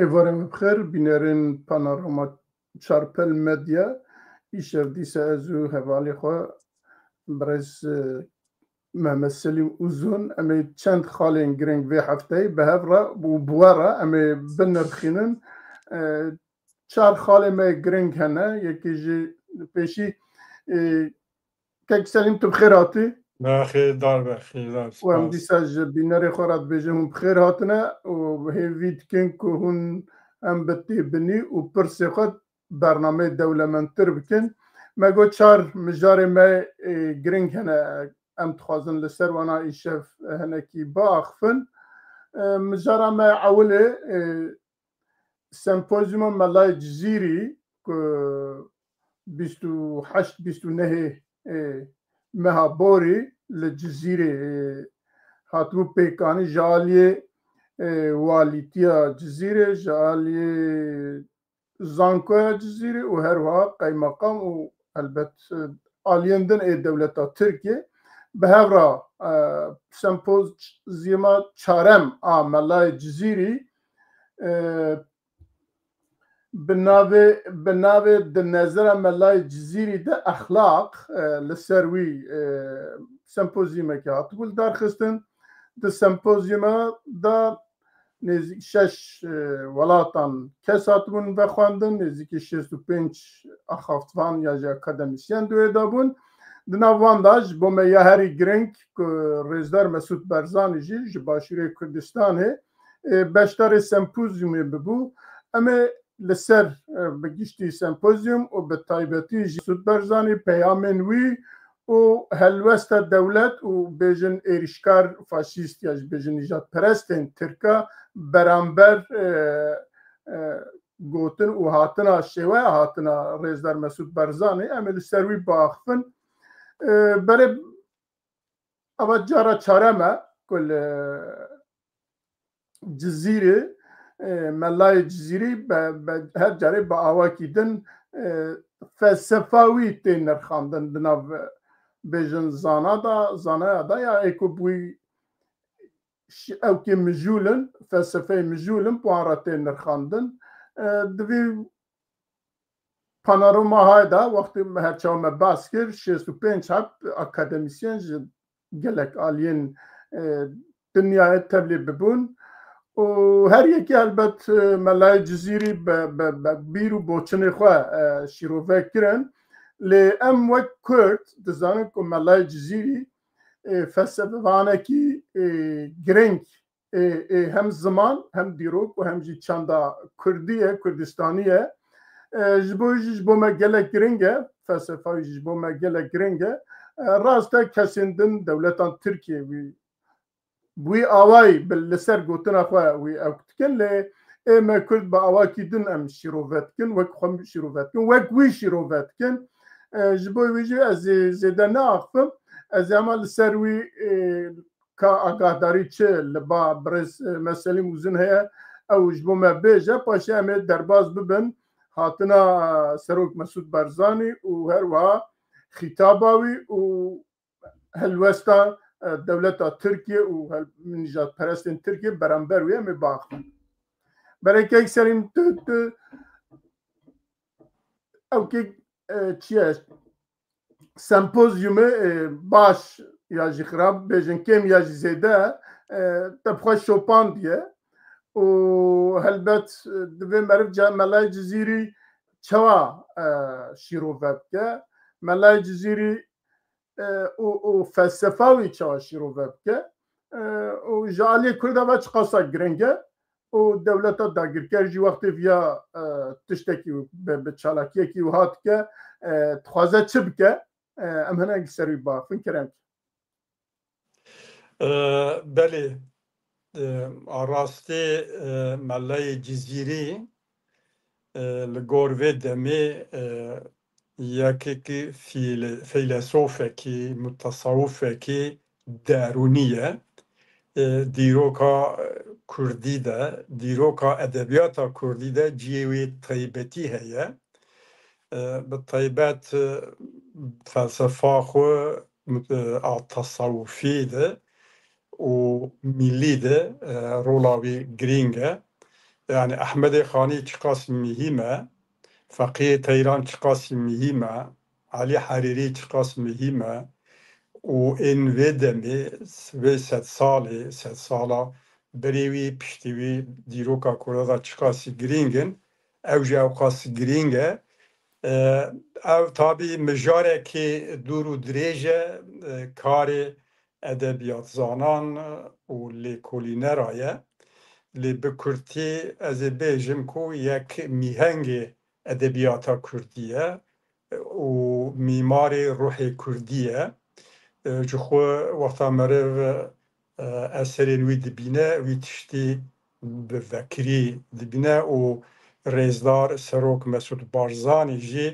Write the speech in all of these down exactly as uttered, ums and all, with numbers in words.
Êvarê me bi xêr, bînerên Panorama Çarpel Medya. Îşev dîsa ez û hevalê xwe birêz, e, Mehmet Selîm Uzun, em ê çend xalên girîng vê hefteyê bi hev re û bi we re em ê binirxînin. E, çar xalê me girîng hene, yekî ji pêşî, e, Kek Selîm, tu bi xêr hatî. Me xêrdar be, xêrdar, Û em spas. Dîsa ji bînerê xwe re dibêjin hûn bi xêr hatine û hêvî dikin ku hûn em bi têbinî û pirsê xwe bernameyê dewlemendtir bikin. Me got çar mijarê me, e, girîng hene, em dixwazin li ser wana îşev hinekî biaxifin. E, mijara me ewilê, e, sempozyuma Melayê Cizîrî ku bîst û heşt bîst û nehê, e, meha borî li Cizîrê, e, hatibû pêkanî ji aliyê, e, walîtiya Cizîrê, ji aliyê Zankoya Cizîrê û her wiha qeymeqam û helbet, e, aliyên din ê dewleta Tirkiyê bi hev re, e, sempozyuma çarem a Melayê Cizîrî, e, bi navê, bi navê Di Nezera Melayê Cizîrî de Exlaq, e, li ser wî, e, sempozyumekê hatibû lidarxistin. Di sempozyuma de nêzîk şeş, e, welatan kes hatibûn vexwendin, nêzîkî şêst û pênc axaftvan ya jî akademîsyen di wê de bûn. Di nav wan de ji bo me ya herî girîng ku Rêzdar Mesûd Barzanî jî ji Başûrê Kurdistanê, e, beşdarê sempozyumê bibû. Em ê li ser, e, bi giştî sempozyum û bi taybetî jî Mesûd Barzanî, peyamên wî û helwesta dewlet û bêjin êrîşkar, faşîst ya jî bêjin nîjadperestên Tirka beramber, e, e, gotin û hatina, şêweya hatina Rêzdar Mesûd Barzanî, em ê li ser wî biaxifin. E, berê ava cara çarem e ku li Cizîrê, e, Melayê Cizîrî be, be, her carê bi awakî din, e, felsefa wî tê nirxandin di nav, e, bêjin zana da, zanaya da ya ê ku bi wî ş-, ewkê mijûl in, felsefeyê mijûl in, bi wan re tê nirxandin. E, di vî panorama hay de, wextê me her çawa me behs kir, şêst û pênc heb akademîsyen ji gelek aliyên, e, dinyayê tevlî bibûn. Û her yekî helbet, e, Melayê Cizîrî be, be, be bîr û boçinê xwe, e, şîrove kirin. Lê em wek Kurd dizanin ku Melayê Cizîrî, e, felsefanekî, e, girîng, e, e, hem ziman, hem dîrok û hem jî çanda Kurdî ye, Kurdistanî ye. E, ji bo jî ji bo me gelek girîng e, felsefa wî jî ji bo me gelek girîng e. E, rast e, kesên din, dewletan Tirkiye wî, bi wî awayî bi, li ser gotina xwe wî ewk dikin, lê ê me Kurd bi awakî din em şîrove dikin, wek xwe şîrove dikin, wek wî şîrove dikin. E, ji bo wî jî ez ê zêde neaxifim. Ez ê hema li ser wî, e, ka agahdarî çi li ba birêz, e, me Selîm Uzun heye, ew ji bo me bêje, paşê em ê derbas bibin hatina, e, Serok Mesûd Barzanî û her wiha xîtaba wî û helwesta, e, dewleta Tirkiye û hel-, nîjadperestên Tirkiye beramber wî em ê biaxivin. Berê kek Selîm, tu, tu, ew kek, e, çi ye? Sempozyumê, e, baş ya jî xirab, bêjin kêm ya jî zêde, e, te bi xwe şopandiye. Û helbet, e, divê meriv ca-, Melayê Cizîrî çawa, e, şîrove bike? Melayê Cizîrî, e, û, û felsefa wî çawa şîrove bike? E, û ji aliyê Kurda ve çiqasa giring e? Û dewleta dagirker jî wextê viya, e, tiştekî bi, bi çalakiyekî wiha dike, e, dixwaze çi bike? E, em hinekî ser wî biaxivin, kerem. E, belê, e, a rastê, e, Melayê Cizîrî, e, li gor vê demê, e, yekekî fîle-, feylesofekî, mutasawifekî derûnî ye. E, dîroka, e, kurdî de, dîroka edebiyata kurdî de cihê wê taybetî heye. E, bi taybet, e, felsefa xwe, e, a tasawufî de û milî de, e, rola wî girîng e. Yani Ehmedê Xanî çiqas mihîm e, Feqiyê Teyran çiqas mihîm e, Elî Herîrî çiqas mihîm e û ên vê demê, vê sed salê, sed sala berê wî, piştî wî dîroka Kurda da çiqasî girîng in, ew jî ewqas girîng e. E, ew tabî mijarekî dûr û dirêj e, e, karê edebiyatzanan û lêkolînera ye. Lê bi kurtî ez ê bêjim ku yek mîhengê edebiyata kurdî ye û mîmarê ruhê kurdî ye. E, ji xwe wexta meriv, e, eserên wî dibîne, wî tiştî bi vekirî dibîne û rêzdar Serok Mesûd Barzanî jî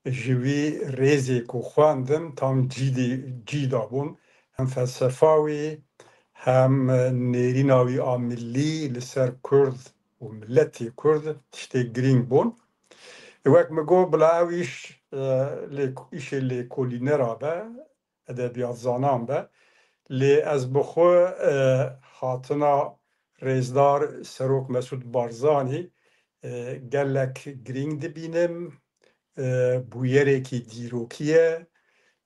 ji wî rêzê ku xwendin tam cîdî, cî dabûn. Hem felsefa wî, hem nêrîna wî a millî li ser Kurd û miletê Kurd tiştê girîng bûn. Wek min got, bila ew îş, e, lê, îşê lêkolînera be, edebiyatzanan be. Lê ez bi xwe, e, hatina rêzdar Serok Mesûd Barzanî, e, gelek girîng dibînim. E, bûyerekî dîrokî ye.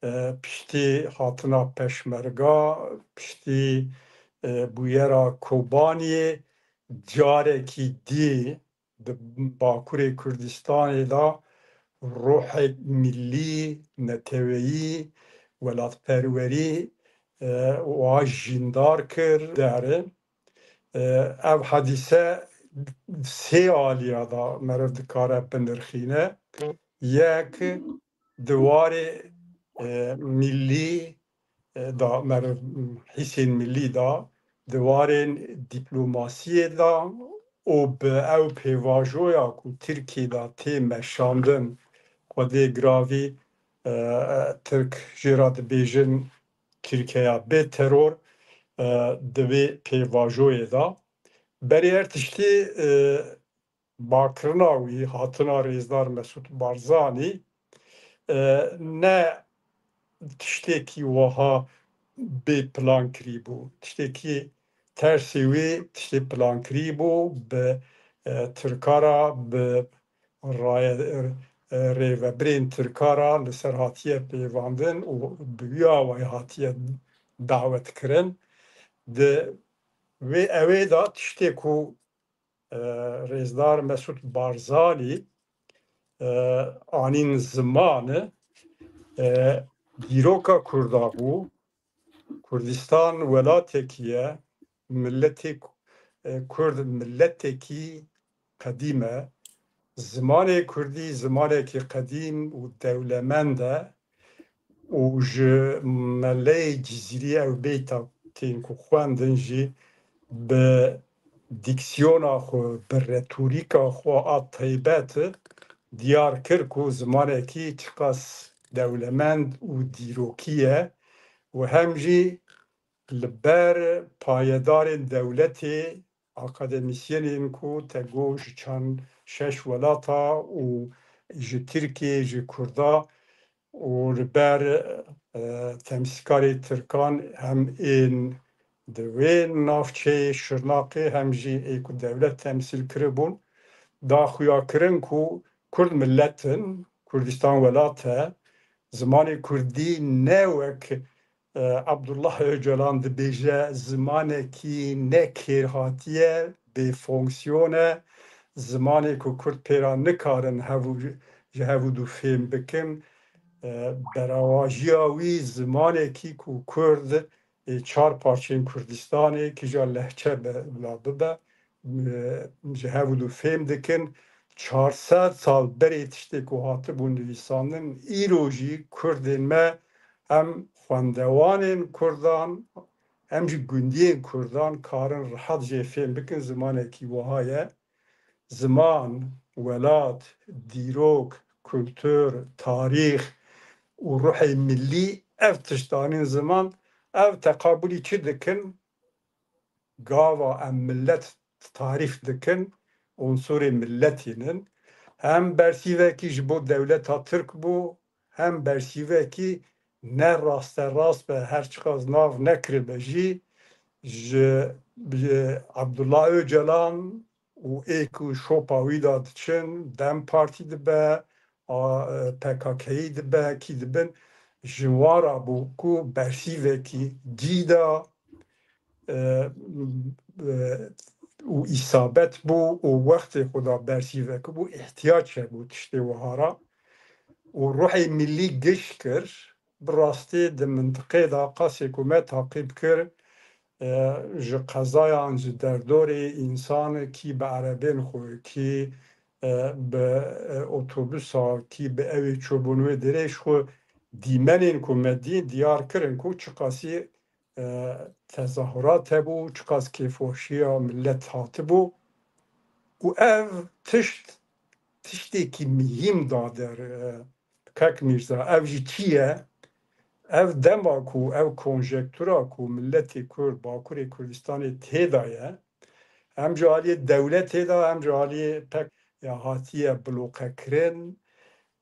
E, piştî hatina Peşmerga, piştî, e, bûyera Kobaniyê, carekî dî di Bakurê Kurdistanê de ruhek millî, neteweyî, welatperwerî, e, û a jîndar kir dere. E, ev hadîse sê aliya da meriv dikare binirxîne. Yek, di warê, e, millî, e, da meriv, hîsên millî da, di warên dîplomasiyê da û bi ew pêvajoya ku Tirkiyê da tê meşandin, xwedê giravî, e, Tirk jê re dibêjin Tirkiyeya bê teror, e, di vê pêvajoyê de. Berê her tiştî, e, bakirina wî, hatina rêzdar Mesûd Barzanî, e, ne tiştekî wiha bê plan kirî bû. Tiştekî tersê wî, tiştê plan kirî bû, bi, e, Tirka re, bi raye, e, rêvebirên Tirka re li ser hatiye peyvandin û bi wî awayî hatiye dawetkirin. Di vê ewê de tiştê ku, e, rêzdar Mesûd Barzanî, e, anîn ziman, e, dîroka Kurda bû. Kurdistan welatekî ye, miletê Ku-, e, Kurd miletekî qedîm e. Zimanê Kurdî zimanekî qedîm û dewlemend e û ji Meleyê Cizîrî ew beyta tên ku xwendin jî bi dîksiyona xwe, bi retorîka xwe a taybet diyar kir ku zimanekî çiqas dewlemend û dîrokî ye û hem jî li ber payedarên dewletê, akademîsyenên ku te got ji çend şeş welata û ji Tirkiyê, ji Kurda û li ber, e, temsîlkarê Tirkan hem ên di wê navçeyê Şirnaqê hem jî ê ku dewlet temsîl kiribûn, da xuyakirin ku Kurd milet in, Kurdistan welat e, zimanê Kurdî ne wek, e, Abdullah Ocalan dibêje, zimanekî ne kêrhatî ye, bê fonksiyon e, zimanê ku Kurd pê re nikarin hev û, ji hev û du fêm bikin. E, berawajiya wî zimanekî ku Kurd ê çar parçeyên Kurdistanê kîja lehçe be, bila bibe, e, ji hev û du fêm dikin. Çar sed sal berê tiştê ku hatibû nivîsandin, îro jî Kurdên me hem xwendewanên Kurdan, hem jî gundiyên Kurdan karin rihet jê fêm bikin. Zimanekî wiha ye. Ziman, welat, dîrok, kultur, tarîx û ruhê millî, ev tişt anîn ziman, ev teqabulî çi dikin? Gava em milet tarîf dikin, unsurê miletî nin. Hem bersîvekî ji bo dewleta Tirk bû, hem bersîvekî ne rasterast be, her çiqas nav nekiribe jî, ji, ji Abdullah Ocalan û ê ku şopa wî de diçin, DEM Partî dibe, a, e, P K K'yî dibe, kî dibin, ji wan re bû ku bersîvekî cî da, e, e, û îsabet bû û wextê xwe da bersîvek bû, îhtiyac hebû tiştê wiha re. Û ruhê milî giş kir, bi rastî di mintiqê de qasê ku me taqîb kir, e, ji qezayan, ji derdorê însan kî bi erebên xwe, kî, e, bi, e, otobusa, kî bi ewê çûbûn wê dirêj xwe dîmenên ku me dî diyar kirin ku çiqasî, e, tezahurat hebû, çiqas kêfxweşiya millet hatibû. Û ev tişt, tiştekî mihîm da der, e, Kek Mîrza. Ev jî çi ye? Ev dema ku, ev konjektura ku miletê Kurd, Bakurê Kurdistanê tê de ye, hem ji aliyê dewletê de, hem ji aliyê pek ya hatiye bloqekirin,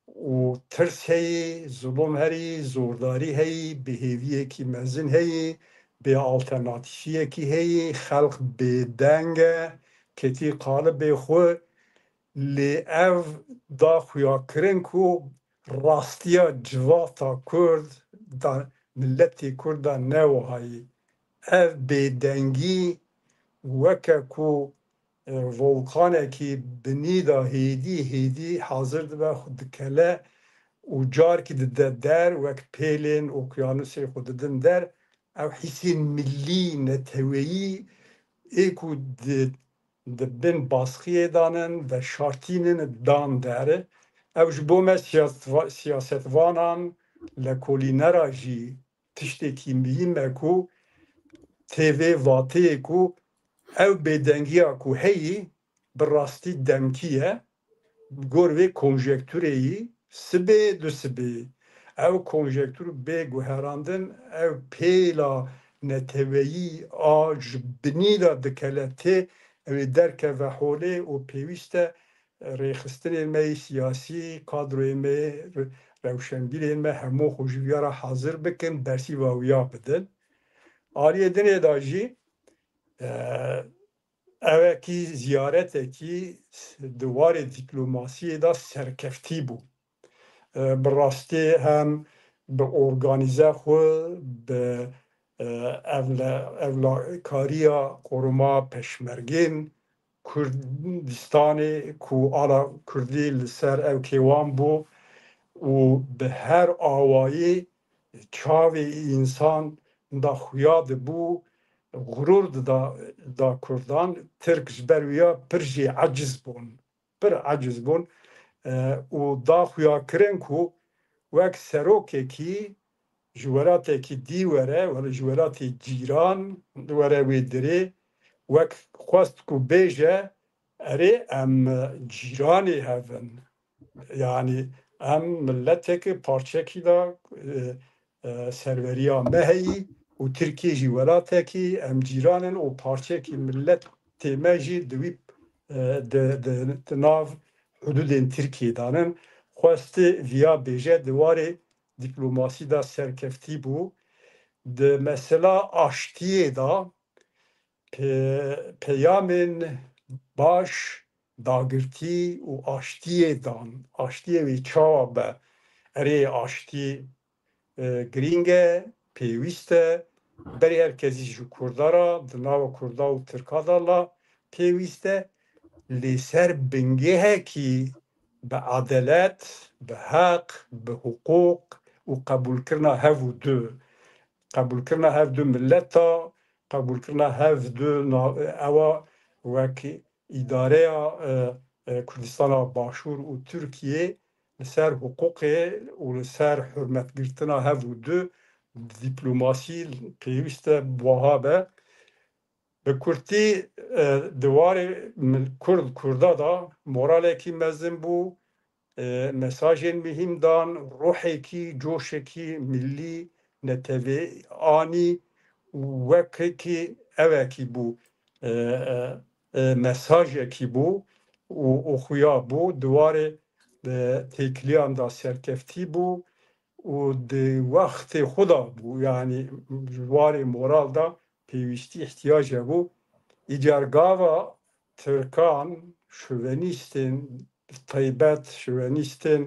û tirs heyî, zulum herî, zordarî heyî, bêhêviyekî mezin heyî, bê alternatîfiyekî heyî, xelq bêdeng e, ketî qalibê xwe, lê ev da xuyakirin ku rastiya civata Kurd da, miletê Kurd da ne wiha yî. Ev bêdengî weke ku e, volkanekî binî de hêdî hêdî hazir dibe, xwe dikele û carkî dide der, wek pêlên okyanusê xwe didin der. Ew hîsên milî, neteweyî ê ku di, di bin baskiyê danin, veşartînin dan der. Ew ji bo me siyasetva-, siyasetvanan, lekolînera jî tiştekî mihîm e ku tê vê vateyê ku ew bêdengiya ku heyî bi rastî demkî ye, gor vê konjekturê yî sibê du sibê ew konjektur bê guherandin, ew pêla neteweyî a ji binî de dikele tê, ew ê derkeve holê û pêwîst e rêxistinên me yê siyasî, kadroyê me yê re-, rewşenbîrên me hemû xwe ji viya re hazir bikin, bersîva wiya bidin. Aliyê dinê de jî, e, ewekî ziyaretekî di warê dîplomasiyê de serkeftî bû. E, bi rastî hem bi organîze xwe, bi, e, evle-, evlakariya koruma peşmergên Kurdistanê ku ala Kurdî li ser ewkê wan bû û bi her awayî çavê însan da xuya dibû, xurûr dida, da Kurdan. Tirk ji ber wiya pir jî eciz bûn. Pir eciz bûn, e, û da xuyakirin ku wek serokekî ji welatekî dî were, wele ji welatê cîran were wê dirê, wek xwest ku bêje, erê, em cîranê hev in. Yanî em mileteke parçekî de, e, e, serweriya me heyî û Tirkiye jî welatekî, em cîran in û parçekî miletê me jî di wî, e, di, di, di nav hududên Tirkiyê de nin. Xwestê viya bêje, di warê dîplomasî de serkeftî bû. Di mesela aştiyê de pe-, peyamên baş dagirtî û aştiyê dan. Aştiyê wî çawa be? Erê, aştî, e, girîng e, pêwîst e. Berê her kesî ji Kurda re, di nava Kurda û Tirka de la pêwîst e. Lê ser bingehekî bi edelet, bi heq, bi hiqûq û qebûlkirina hev û du, qebûlkirina hev du mileta, qebûlkirina hev du na-, ewa wek îdareya, e, e, Kurdistana Başûr û Tirkiyê li ser hiqûqê û li ser hurmetgirtina hev û du dîplomasî pêwîst e wiha be. Bi kurtî, e, di warê mil-, Kurd, Kurda da moralekî mezin bû, e, mesajên mihîm dan, ruhekî, coşekî milî, netewê anî, wekekî ewekî bû, e, e, e, mesajekî bû û, û xuya bû, di warê, e, têkiliyan da serkeftî bû û di wextê xwe da bû, yanî ji warê moral da pêwîstî, îhtiyac hebû. Îcar gava Tirkan, şovenîstên, bi taybet şovenîstên,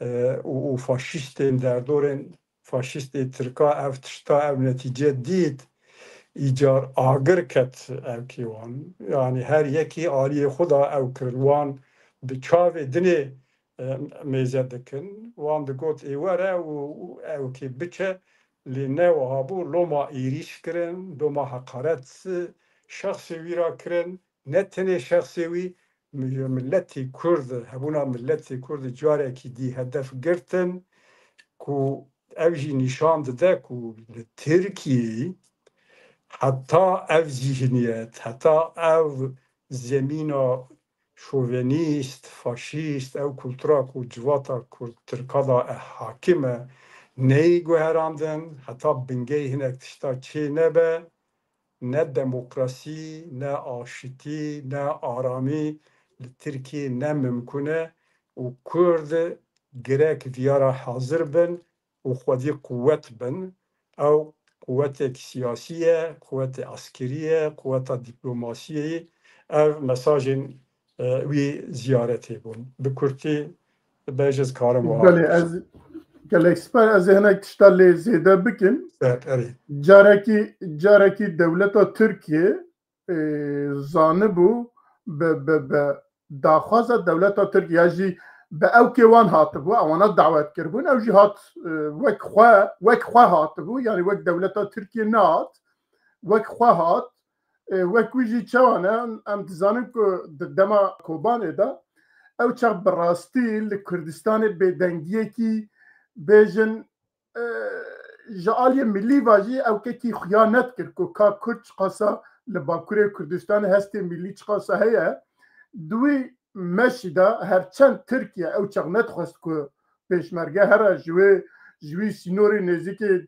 e, û, û faşîstên derdorên faşîstê Tirka ev tişta, ev netîce dît, îcar agir ket ev kî wan. Yanî her yekî aliyê xwe da ew kir. Wan bi çavê dinê, e, mêze dikin. Wan digot ê were û, û ew kê biçe, lê ne wiha bû. Loma êrîş kirin, loma heqaret şexsê wî ra kirin. Ne tenê şexsê wî, mi-, miletê Kurd, hebûna miletê Kurd carekî dî hedef girtin, ku ev jî nîşan dide ku li Tirkiyeyê heta ev zîhniyet, heta ev zemîna şovenîst, faşîst, ew kultura ku civata Kurd Tirka da hakim e, neyê guherandin, heta bingehê hinek tişta çê nebe, ne demokrasî, ne aşitî, ne aramî li Tirkiyê ne mimkun e û Kurd gerek viyara hazir bin û xwedî quwet bin. Ew quwetek siyasî ye, quwetê eskerî ye, quweta dîplomasiyê ye. Ev mesajên, e, wî ziyaretê bûn. Bi kurtî bêje ez karim wiha. Belê, ez gelek sper, ez ê hinek tişta lê zêde bikim. Ser, erê. Carekî, carekî dewleta Tirkiye, e, zanibû bi, bi, bi daxwaza dewleta Tirkiye ya jî bi ewkê wan hatibû, ewana dawet kiribûn, ew jî hat, e, wek xwe, wek xwe hatibû, yanî wek dewleta Tirkiye nehat, wek xwe hat. E, wek wî jî çawa ne? Em, em dizanin ku di dema Kobanê de ew çax bi rastî li Kurdistanê bêdengiyekî bêjin, e, ji aliyê milî ve jî ew kekî xuya nedikir ku ka Kurd çiqasa li Bakurê Kurdistanê hestê milî çiqasa heye. Di wî meşî de her çend Tirkiye ew çax nedixwest ku pêşmerge here ji wê, ji wî sînorê nêzîkê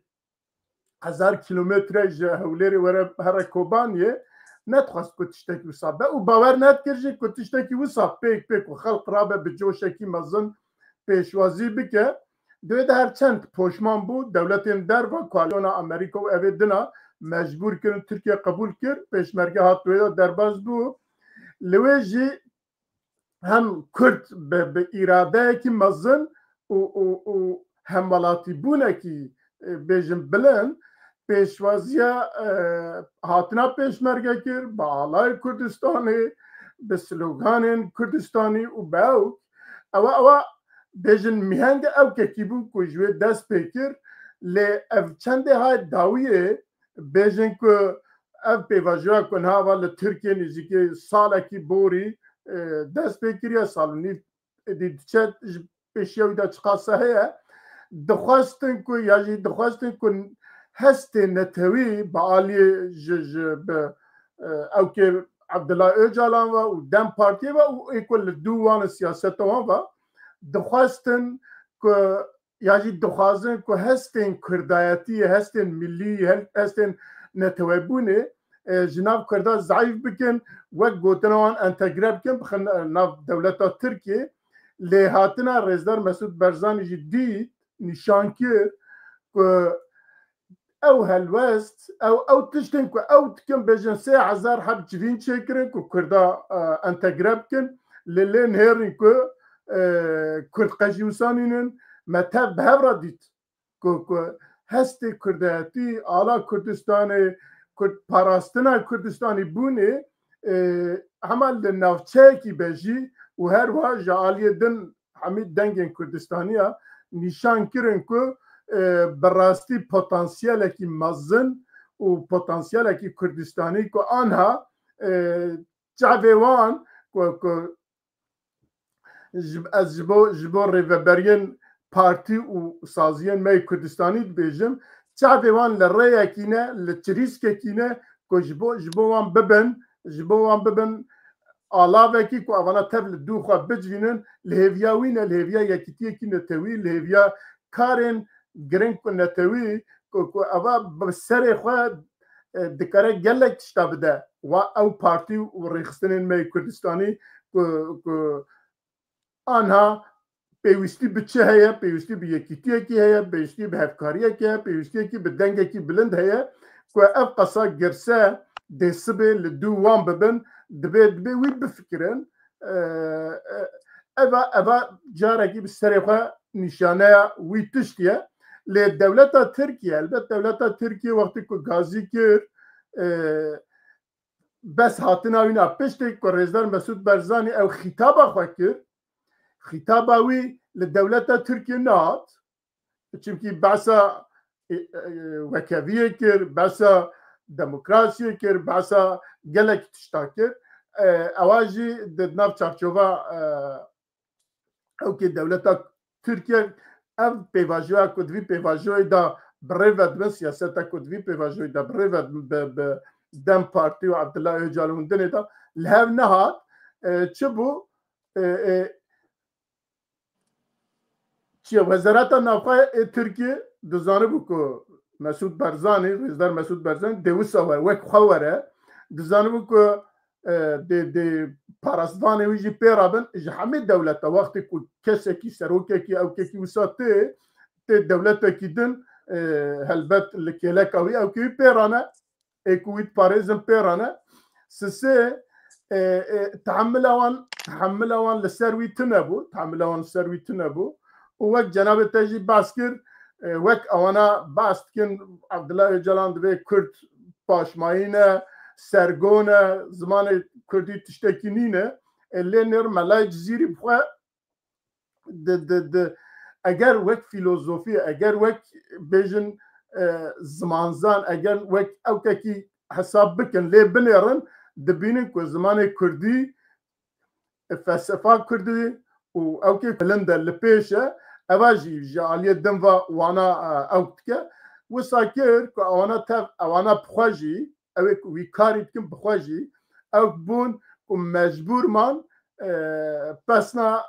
hezar kîlometre ji Hewlêrê were here Kobaniyê, nedixwest ku tiştekî wisa be û bawer nedikir jî ku tiştekî wisa pêk pêk û xelq rabe bi coşekî mezin pêşwazî bike. Di wê de her çend poşman bû, dewletên derva, koalîsyona Amerîka û evê dina mecbûr kirin, Tirkiye qebûl kir, pêşmerge hat wê de derbas bû. Li wê jî hem Kurd bi, bi îradeyekî mezin û, û, û hemwelatîbûnekî, e, bêjin bilind, pêşwaziya, e, hatina pêşmerge kir, bi alayê Kurdistanê, bi sloganên Kurdistanî û bi ew. Ewa, ewa bêjin mîhenge ewkekî bû ku ji wê dest pê kir, lê ev çendê hay dawiyê bêjin ku ev pêvajoya ku niha va li Tirkiye nêzîkî salekî borî, e, dest pê kiriye, sal û nîv êdî diçe, ji pêşiya wî de çiqasa heye, dixwestin ku, ya jî dixwestin ku hestên netewî bi aliyê ji, ji bi, e, ewkê Abdullah Ocalan ve û DEM Partiyê ve û ê ku li dû wan siyaseta wan ve dixwestin ku ya jî dixwazin ku hestên kurdayetiyê, hestên milî, he-, hestên netewebûnê, e, ji nav Kurda zeîf bikin, wek gotina wan entegre bikin, bixin, e, nav dewleta Tirkiyê. Lê hatina Rêzdar Mesûd Barzanî jî dît, nîşan kir ku ew helwest, ew, ew tiştên ku ew dikin, bêjin sê hezar heb civîn çêkirin ku Kurda, e, entegre bikin, lê lê nihêrin ku, e, Kurd qejî wisa nînin. Me tev bi hev re dît ku, ku hestê kurdayetî, ala Kurdistanê, Kurd, parastina Kurdistanî bûnê, e, hema li navçeyekî be jî û her wiha ji aliyê din hemî dengên Kurdistaniya nîşan kirin ku, e, bi rastî potansiyelekî mezin û potansiyelekî Kurdistanî ku anha, e, çavê wan ku, ku ji, ez ji bo, ji bo rêveberiyên partî û saziyên me yê Kurdistanî dibêjim, çavê wan li rêyekî ne, li çirîskekî ne ku ji bo, ji bo wan bibin, ji bo wan bibin alavekî ku evana tev li dû xwe bicivînin, li hêviya wî ne, li hêviya yekîtiyekî netewî, li hêviya karên giring ku netewî ku, ku eva bi serê xwe, e, dikare gelek tişta bide. Wa ew partî û rêxistinên me yê Kurdistanî ku, ku anha pêwîstî bi çi heye, pêwîstî bi yekîtiyekî heye, pêwîstî bi hevkariyekê heye, pêwîstiyekî bi dengekî bilind heye ku ev qasa girse dê sibê li dû wan bibin, dibê, dibê wî bifikirin. E, e, eva, eva carekî bi serê xwe nîşaneya wî tiştî ye. Lê dewleta Tirkiye, elbet dewleta Tirkiye wextê ku gazî kir, e, bes hatina wî na piştê ku Rêzdar Mesûd Barzanî ew xîtaba xwe kir, xîtaba wî li dewleta Tirkiye nehat. Çimkî behsa, e, e, wekeviyê kir, behsa demokrasiyê kir, behsa gelek tişta kir. E, ewa jî di nav çarçova, e, ew kê dewleta Tirkiye ev pêvajoya ku di vî pêvajoyê de bi rê ve dibin, siyaseta ku di vî pêvajoyê de bi rê ve dibin, bi, bi DEM Partî û Abdullah Öcalan û dinê de li hev nehat. E, çi bû? E, e, çi ye? Wezareta Navxwe ê Tirkiye dizanibû ku Mesûd Barzanî, Rêzdar Mesûd Barzanî dê wisa were, wek xwe were. Dizanibû ku, e, dê, dê parastvanê wî jî pê rabin. Ji hemî dewleta, wextê ku kesekî, serokekî, ewkekî wisa tê, tê dewletekî din, e, helbet li kêleka wî ewkê wî pê rane, ê ku wî diparêzin pê rane. Sisê, e, e, tehemila wan, tehemila wan li ser wî tune bû, tehemila wan li ser wî tune bû. Û wek cenabê te jî behs kir, e, wek ewana behs dikin, Abdullah Öcalan divê Kurd paşmayî ne, sergo ne, zimanê Kurdî tiştekî nîne. E, lê nêr Melayê Cizîrî bi xwe di, di, di, eger wek fîlozofî, eger wek bêjin, e, zimanzan, eger wek ewkekî hesab bikin, lê binêrin, dibînin ku zimanê Kurdî, e, felsefa Kurdî û ewkê bilind e, li pêş e, eva jî ji aliyê din ve wana, e, ewk dike. Wisa kir ku ewana tev, ewana bi xwe jî, ew ê ku wî karî dikin bi xwe jî, ewk bûn ku mecbûr man, e, pesna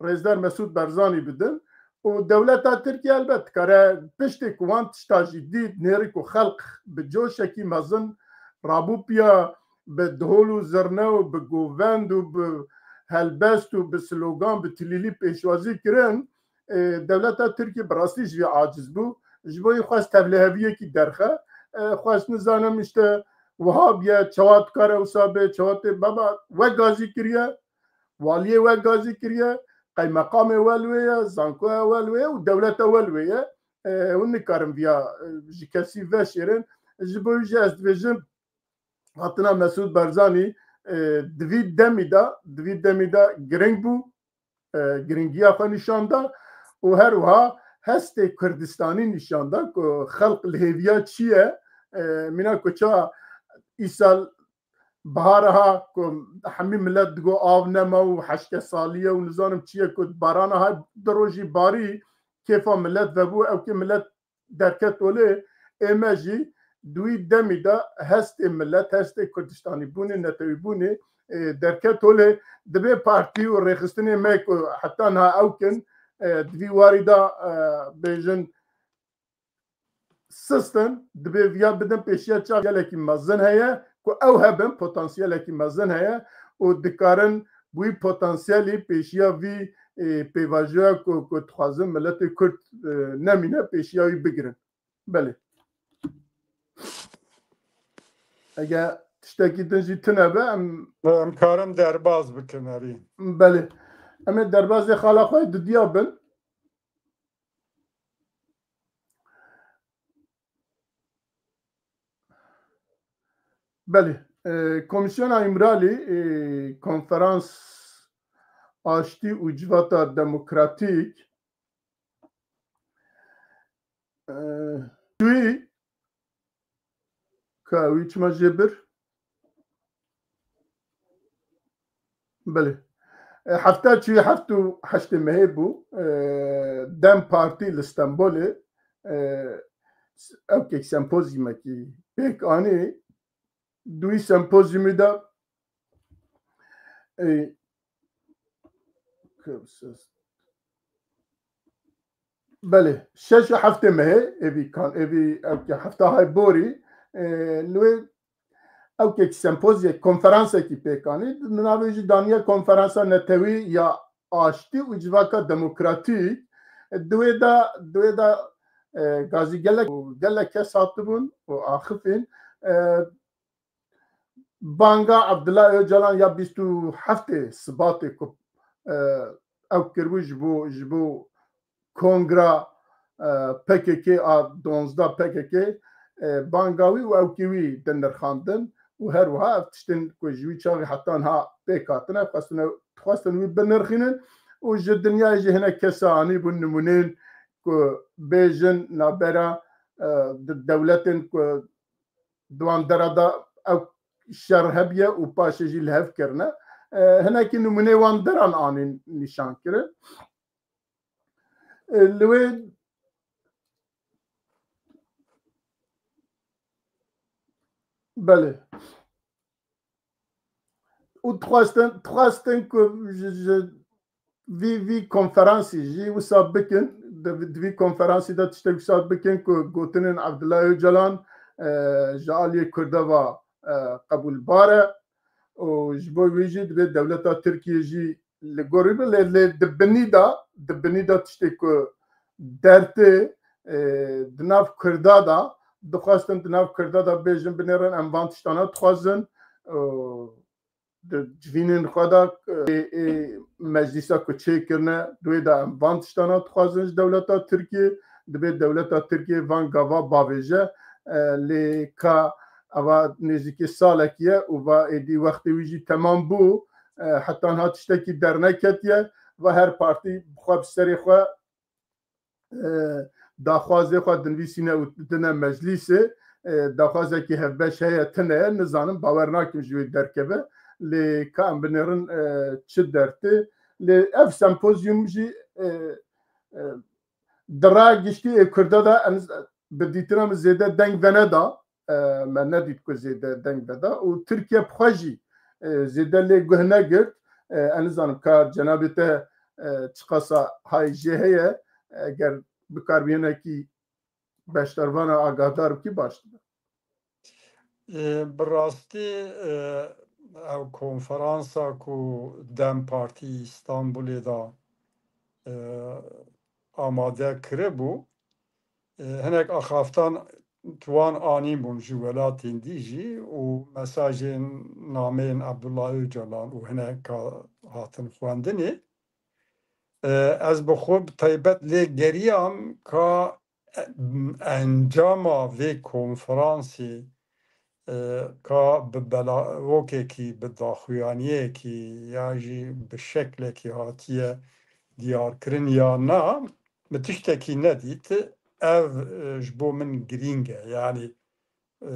Rêzdar Mesûd Barzanî bidin. Û dewleta Tirkiye elbet dikare piştê ku wan tişta jî dît, nêrî ku xelq bi coşekî mezin rabû piya, bi dihol û zirne û bi govend û bi helbest û bi slogan, bi tilîlî pêşwazî kirin, e, dewleta Tirkiye bi rastî ji vê aciz bû. Ji bo wî xwest tevliheviyekî derxe. E, xwest nizanim işte wiha biye, çawa dikare wisa bê, çawa tê, baba we gazî kiriye. Waliyê we gazî kiriye, qeymeqamê we li wê ye, zankoya we li wê ye û dewleta we li wê ye. E, hûn nikarin viya, e, ji kesî veşêrin. Ji bo wî jî ez dibêjim, hatina Mesûd Barzanî, e, di vî demî de, di vî demî de giring bû, e, giringiya xwe nîşan da û her wiha hestê Kurdistanî nîşan da ku xelq li hêviya çi ye, e, mîna ku ça îsal Bihara ha ku hemî milet digo av nema û heşke salî ye û nizanim çi ye ku barana ha du rojî barî kêfa milet vebû, ew kê milet derket holê, ê me jî di wî demî de hestê milet, hestê Kurdistanîbûnê, netewîbûnê, e, derket holê. Dibê partî û rêxistinê me ku heta niha ew kin, e, di vî warî de, e, bêjin, sistem dibê viya bidin pêşiya çav gelekî mezin heye ku ew hebin, potansiyelekî mezin heye û dikarin bi wî potansiyelî pêşiya vî, e, pêvajoya ku, ku dixwazin miletê Kurd, e, nemîne, pêşiya wî bigirin. Belê. Ege tiştekî din jî tune be, em Em karin derbaz bikin herî. Belê. Em ê derbazê xala xwe didiya bin. Belê, e, Komîsyona Îmralî, e, Konferans Aştî û Civata Demokratîk, e, wî, ka wî çima jê bir? Belê. E, hefta çûyî heft û heştê mehê bû. E, DEM Partî li Stenbolê, e, s-, ewkek sempozyumekî pêk anî. Di wî sempozyumî de, e, belê, şeş û heftê mehê, êvî kan, êvî ewkê hefta hay borî, e, li wê ewkek sempozyek, konferansekî pêk anî, di navê jî daniye Konferansa Netewî ya Aştî û Civaka Demokratîk. Di wê de, di wê de, e, gazî gelek, gelek kes hatibûn û axifîn. E, banga Abdullah Öcalan ya bîst û heftê Sibatê ku, e, ew kiribû ji bo, ji bo kongra, e, P K K a donzdeh P K K, e, banga wî û ewkê wî dinirxandin û her wiha ev tiştên ku ji wî çaxê heta niha pêk hatine, xwestine, dixwestin wî binirxînin û ji dinyayê jî hinek kesa anîbûn nimûneyên ku bêjin nabera, e, di dewletên ku di wan dera de ew şer hebiye û paşê jî li hev kirine. E, hinekî nimûneyê wan deran anîn nîşan kirin. E, li wê, belê. Û dixwestin, dixwestin ku ji, ji vî, vî konferansî jî wisa bikin, di, di vî konferansî de tiştek wisa bikin ku gotinên Abdullah Öcalan, e, ji aliyê Kurda ve, e, qebûlbar e û ji bo wî jî divê dewleta Tirkiye jî li gor wî be, lê, lê di binî de, di binî de tiştê ku dertê, e, di nav Kurda de, dixwestin di nav Kurda de bêjin, binêrin, em van tiştana dixwazin, e, di civînên xwe de, e, e, meclîsa ku çêkirine, di wê de em van tiştana dixwazin ji dewleta Tirkiye, divê dewleta Tirkiye van gava bavêje, e, lê ka eva nêzîkî salekî ye û va êdî wextê wî jî temam bû, e, heta niha tiştekî derneketiye, va her partî bi xwe bi serê xwe e, daxwazê xwe dinivîsîne û dine meclîsê, e, daxwazekî hevbeş heye, tune ye, nizanim, bawer nakim ji wê derkeve. Lê ka em binêrin, e, çi dertê. Lê ev sempozyum jî, e, e, di raya giştî ê Kurda de em bi dîtina min zêde deng veneda. E, me nedît ku zêde deng veda û Tirkiye bi xwe jî, e, zêde lê guh negirt. E, ez nizanim ka cenabê te, e, çiqasa hay jê heye, eger bikar bi hinekî beşdarvana agahdar bikî baş dibe. E, bi rastî, e, ew konferansa ku DEM Partî Îstanbulê de, e, amade kiribû, e, hinek axaftan wan anîbûn ji welatên dî jî û mesajên nameyên Abdullah Öcalan û hineka hatin xwendinê. E, ez bi xwe bi taybet lê geriyam ka, e, encama vê konferansê, e, ka bi belavokekî, bi daxuyaniyekî ya jî bi şeklekî hatiye diyarkirin ya na, min tiştekî nedît. Ev, e, ji bo min girîng e. Yanî, e,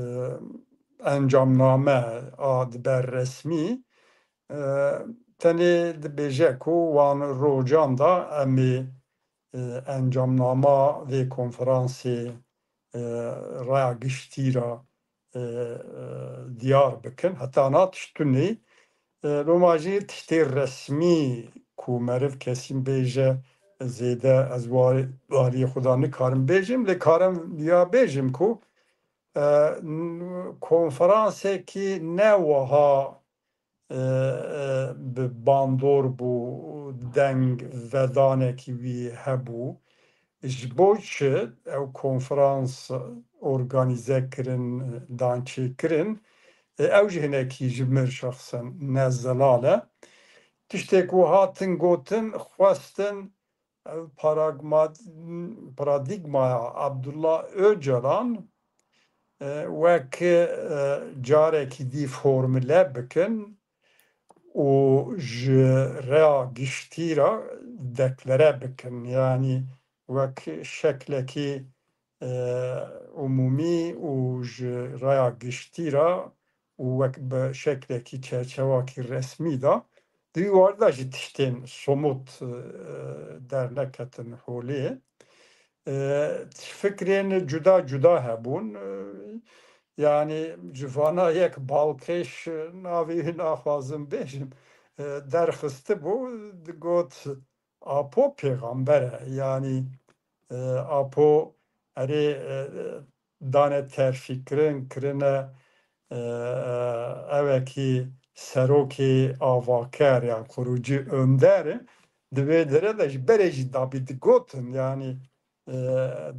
encamname a dibe resmî, e, tenê dibêje ku wan rojan de em ê, e, encamnama vê konferansê, e, raya giştî ra, e, e, diyar bikin. Heta na tişt tune. E, loma jî tiştê resmî ku meriv kesîn bêje, zêde ez warê, wariyê xwe de nikarim bêjim, lê karim ya bêjim ku, e, n-, konferansekî ne wiha, e, e, bi bandor bû, deng vedanekî wî hebû. Ji bo çi ew konferans organîze kirin, dan çêkirin? E, ew jî hinekî ji min şexsen ne zelal e. Tiştê ku hatin gotin, xwestin ev paragma-, paradîgmaya Abdullah Öcalan, e, wek, e, carekî dî formule bikin û ji rêya giştî re deklare bikin. Yanî wek şeklekî, e, umûmî û ji rêya giştî re û wek bi şeklekî çerçevakî resmî de, di wî warî de jî tiştên somut, e, derneketin holê. E, fikrên cuda cuda hebûn. E, yanî ji vana yek balkêş, e, navê wî naxwazim bêjim, e, derxistibû, digot, Apo pêxamber e. Yanî, e, Apo erê, e, dane terfîkirin, kirine, e, e, ewekî serokê avaker, yan kurucî önder, di vê derê de ji berê jî dabî digotin, yanî, e,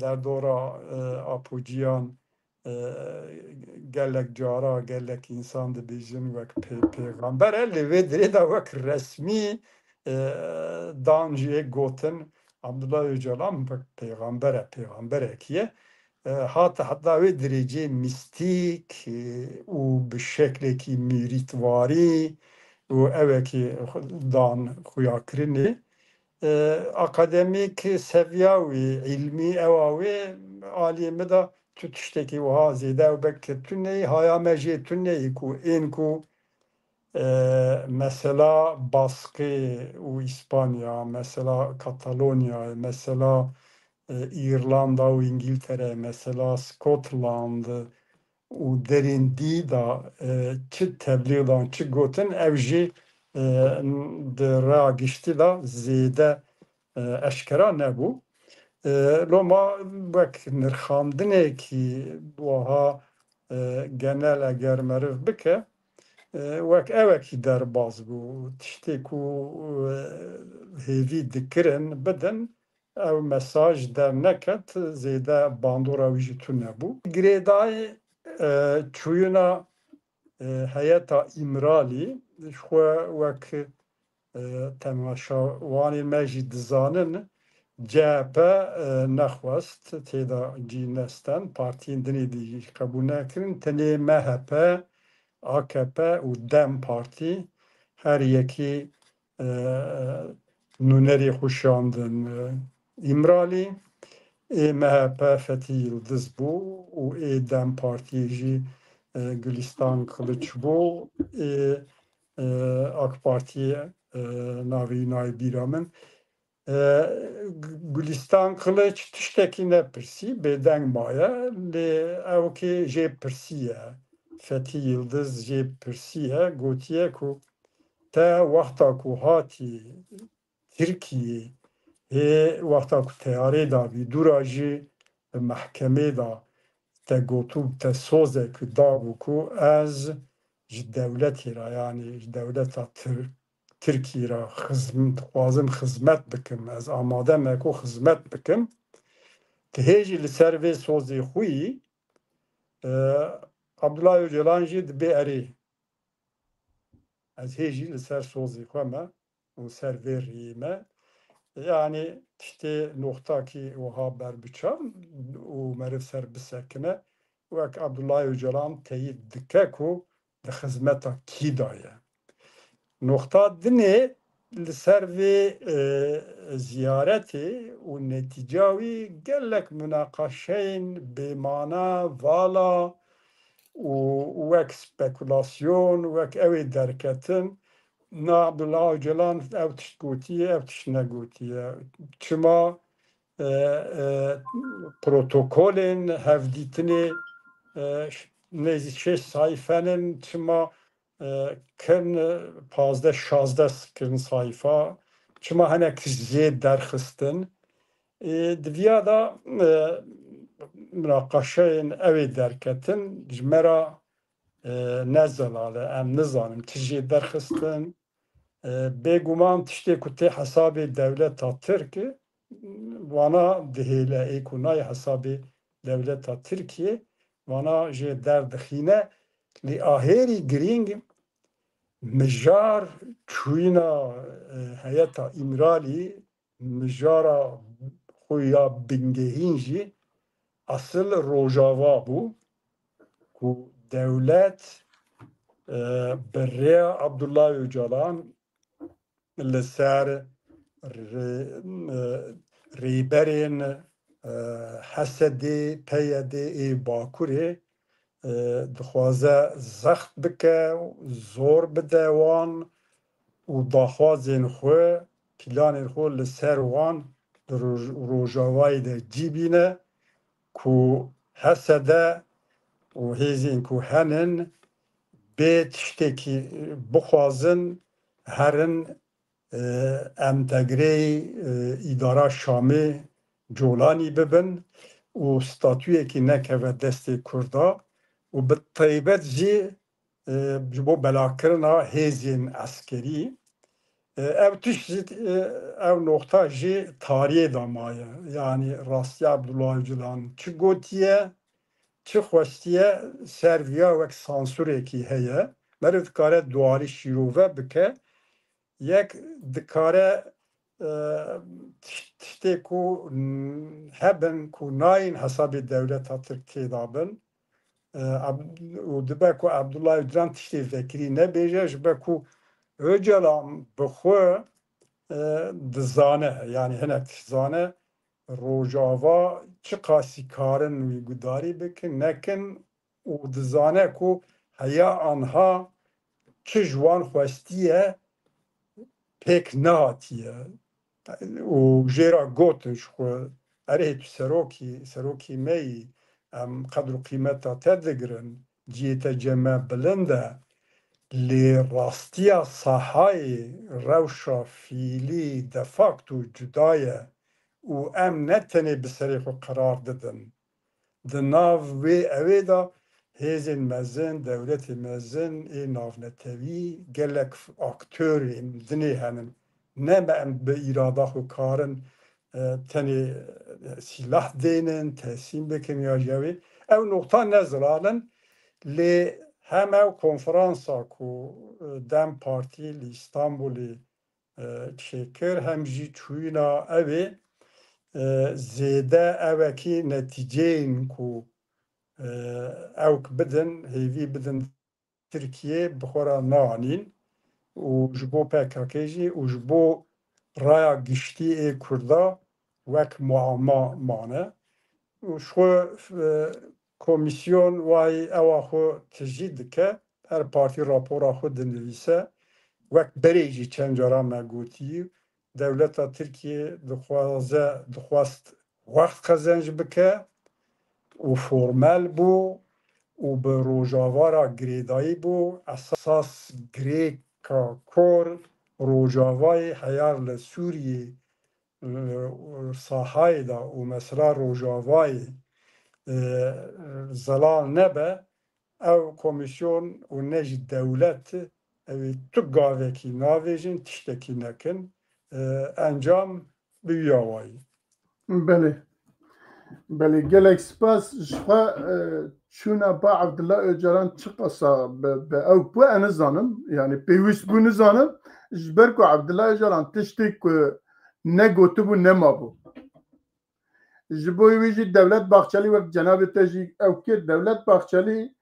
derdora, e, Apociyan, e, gelek cara, gelek însan dibêjin wek pê-, pêxember e, lê vê dirê de wek resmî, e, dan jê gotin, Abdullah Öcalan wek pêxember e, pêxemberekî ye. E, hate heta wê dirêcê mîstîk, e, û bi şeklekî mîrîtvarî û ewekî xu-, dan xuyakirinê. E, akademîk seviya wî, îlmî ewa wê, aliyê min de tu tiştekî wiha zêde ew belkî tu neyî, haya me jê tu neyî ku ên ku, e, mesela Baskê û Îspanya, mesela Katalonyayê, mesela, e, Îrlanda û Îngîltere, mesela Scotland, û derên dî de, e, çi teblîx dan, çi gotin, ew jî, e, di raya giştî de zêde, e, eşkera nebû. E, loma wek nirxandinekî wiha, e, genel eger meriv bike, e, wek ewekî derbaz bû. Tiştê ku, e, hêvî dikirin bidin, ew mesaj derneket, zêde bandora wî jî tune bû. Girêdayî, e, çûyîna, e, heyeta Îmralî, ji xwe wek, e, temaşevanê me jî dizanin, C H P, e, nexwest tê de cî nesten, partiyên dinê dî jî qebûl nekirin. Tenê M H P, A K P û DEM Partî her yekî, e, nûnerê xwe şandin, e, Îmralî. Ê M H P Fethî Yildiz bû û ê DEM Partiyê jî, e, Gulistan Kılıç bû. Ê, e, AK Partiyê, e, navê wî nayê bîra min. E, Gu-, Gulistan Kılıç tiştekî nepirsî, bêdeng maye, lê ewkê jê pirsiye. Fethî Yildiz jê pirsiye, gotiye ku te wexta ku hatî Tirkiyê, hê wexta ku teyarê davî dûra jî bi mehkemê de te gotû, te sozek dabû ku ez ji dewletê re, yanî ji dewleta Tir-, Tirkiyê re xizm-, dixwazim xizmet bikim, ez amade me ku xizmet bikim. Tu hê jî li ser vê sozê xwe yî, e, Abdullah Öcalan jî dibê erê. Ez hê jî li ser sozê xwe me û ser vê rêyê me. Yanî tiştê noxtakî wiha berbiçav û meriv ser bisekine, wek Abdullah Öcalan teyîd dike ku di xizmeta kî de ye. Noxta dinê li ser vê, e, ziyaretê û netîca wî gelek munaqaşeyên bêmana, vala û wek spekulasyon, wek ew ê derketin, na Abdullah Öcalan ev tişt gotiye, ev tişt negotiye. Çima, e, e, protokolên hevdîtinê, e, ş-, nêzî şeş sayfenin, çima, e, kirin, e, pazdeh, şazdeh kirin sayfa, çima hinek tişt jê derxistin? E, di viya de, e, munaqaşeyên ew ê derketin, ji me re, e, ne zelal e, em nizanin çi jê derxistin. E, bêguman tiştê ku tê hesabê dewleta Tirk, vana dihêle, ê ku nayê hesabê dewleta Tirkiyê, vana jê derdixîne. Lê ahêrî girîng mijar çûyîna, e, heyeta Îmralî, mijara xwe ya bingehîn jî esil Rojava bû ku dewlet, e, bi rêya Abdullah Öcalan li ser rê-, e, rêberên, e, H S D, P Y D ê Bakurê, e, dixwaze zext bike, zor bide wan û daxwazên xwe, planên xwe li ser wan di Roj-, Rojavayê de cî bîne ku H S D û hêzên ku henin bê tiştekî bixwazin, herin, e, entegreyê, e, îdara Şamê colanî bibin û statuyekî nekeve destê Kurda û bi taybet jî, e, ji bo belakirina hêzên eskerî. E, ev tişt jî, e, ev noxta jî tariyê de maye. Yanî rastiya Abdullah Öcalan çi gotiye, çi xwestiye ser viya wek sansurekî heye. Meriv dikare duwarî şîrove bike. Yek dikare, e, tiş-, tiştê ku, n-, hebin ku nayên hesabê dewleta Tirk têda bin. E, Ab-, û dibe ku Abdullah Öcalan tiştê vekirî nebêje, ji ber ku Öcalan bi xwe, e, dizane, yani hinek dizane Rojava çiqasî karin wî gudarî bikin, nekin û dizane ku heya anha çi ji wan xwestiye pêk nehatiye û jê re gotin ji xwe, erê tu serokî, serokî me yî, em qedr û qîmeta te digirin, cihê te cem me bilind e, lê rastiya sahayê rewşa fiîlî de facto cuda ye û em ne tenê bi serê xwe qerar didin. Di nav wê ewê de hêzên mezin, dewletê mezin ê navnetewî gelek aktorên dinê henin. Ne me em bi îrada xwe karin, e, tenê, e, sîlah dênin, teslîm bikin ya jî ew ê. Ew noqta ne zelal in, lê hem ew konferansa ku, e, DEM Partî li Îstanbulê, e, çêkir, hem jî çûyîna ew ê, e, zêde ewekî netîceyên ku, e, ewk bidin, hêvî bidin Tirkiyê, bi xwe re neanîn û ji bo P K K jî û ji bo raya giştî ê Kurda wek muamma mane. Û ji xwe, e, komîsyon wayî ewa xwe tijî dike, her partî rapora xwe dinivîse. Wek berê jî çend cara me gotî, dewleta Tirkiyê dixwaze, dixwest wext qezenc bike û formel bû û bi Rojava re girêdayî bû. Esas girêka kor Rojavayê heyar li Sûriyê, e, sahayê de û mesela Rojavayê, e, zelal nebe, ew komîsyon û ne jî dewlet, ew ê tu gavekî navêjin, tiştekî nekin, e, encam bi wî awayî. Belê. Belê, gelek spas. Ji xwe, e, çûna ba Abdullah Öcalan çiqasa bi, bi ew bû, ez nizanim. Yani pêwîst bû, nizanim. Ji ber ku Abdullah Öcalan tiştê ku negotibû nemabû. Ji bo wî jî Devlet Bahçelî wek cenabê te jî ew kir. Devlet Bahçelî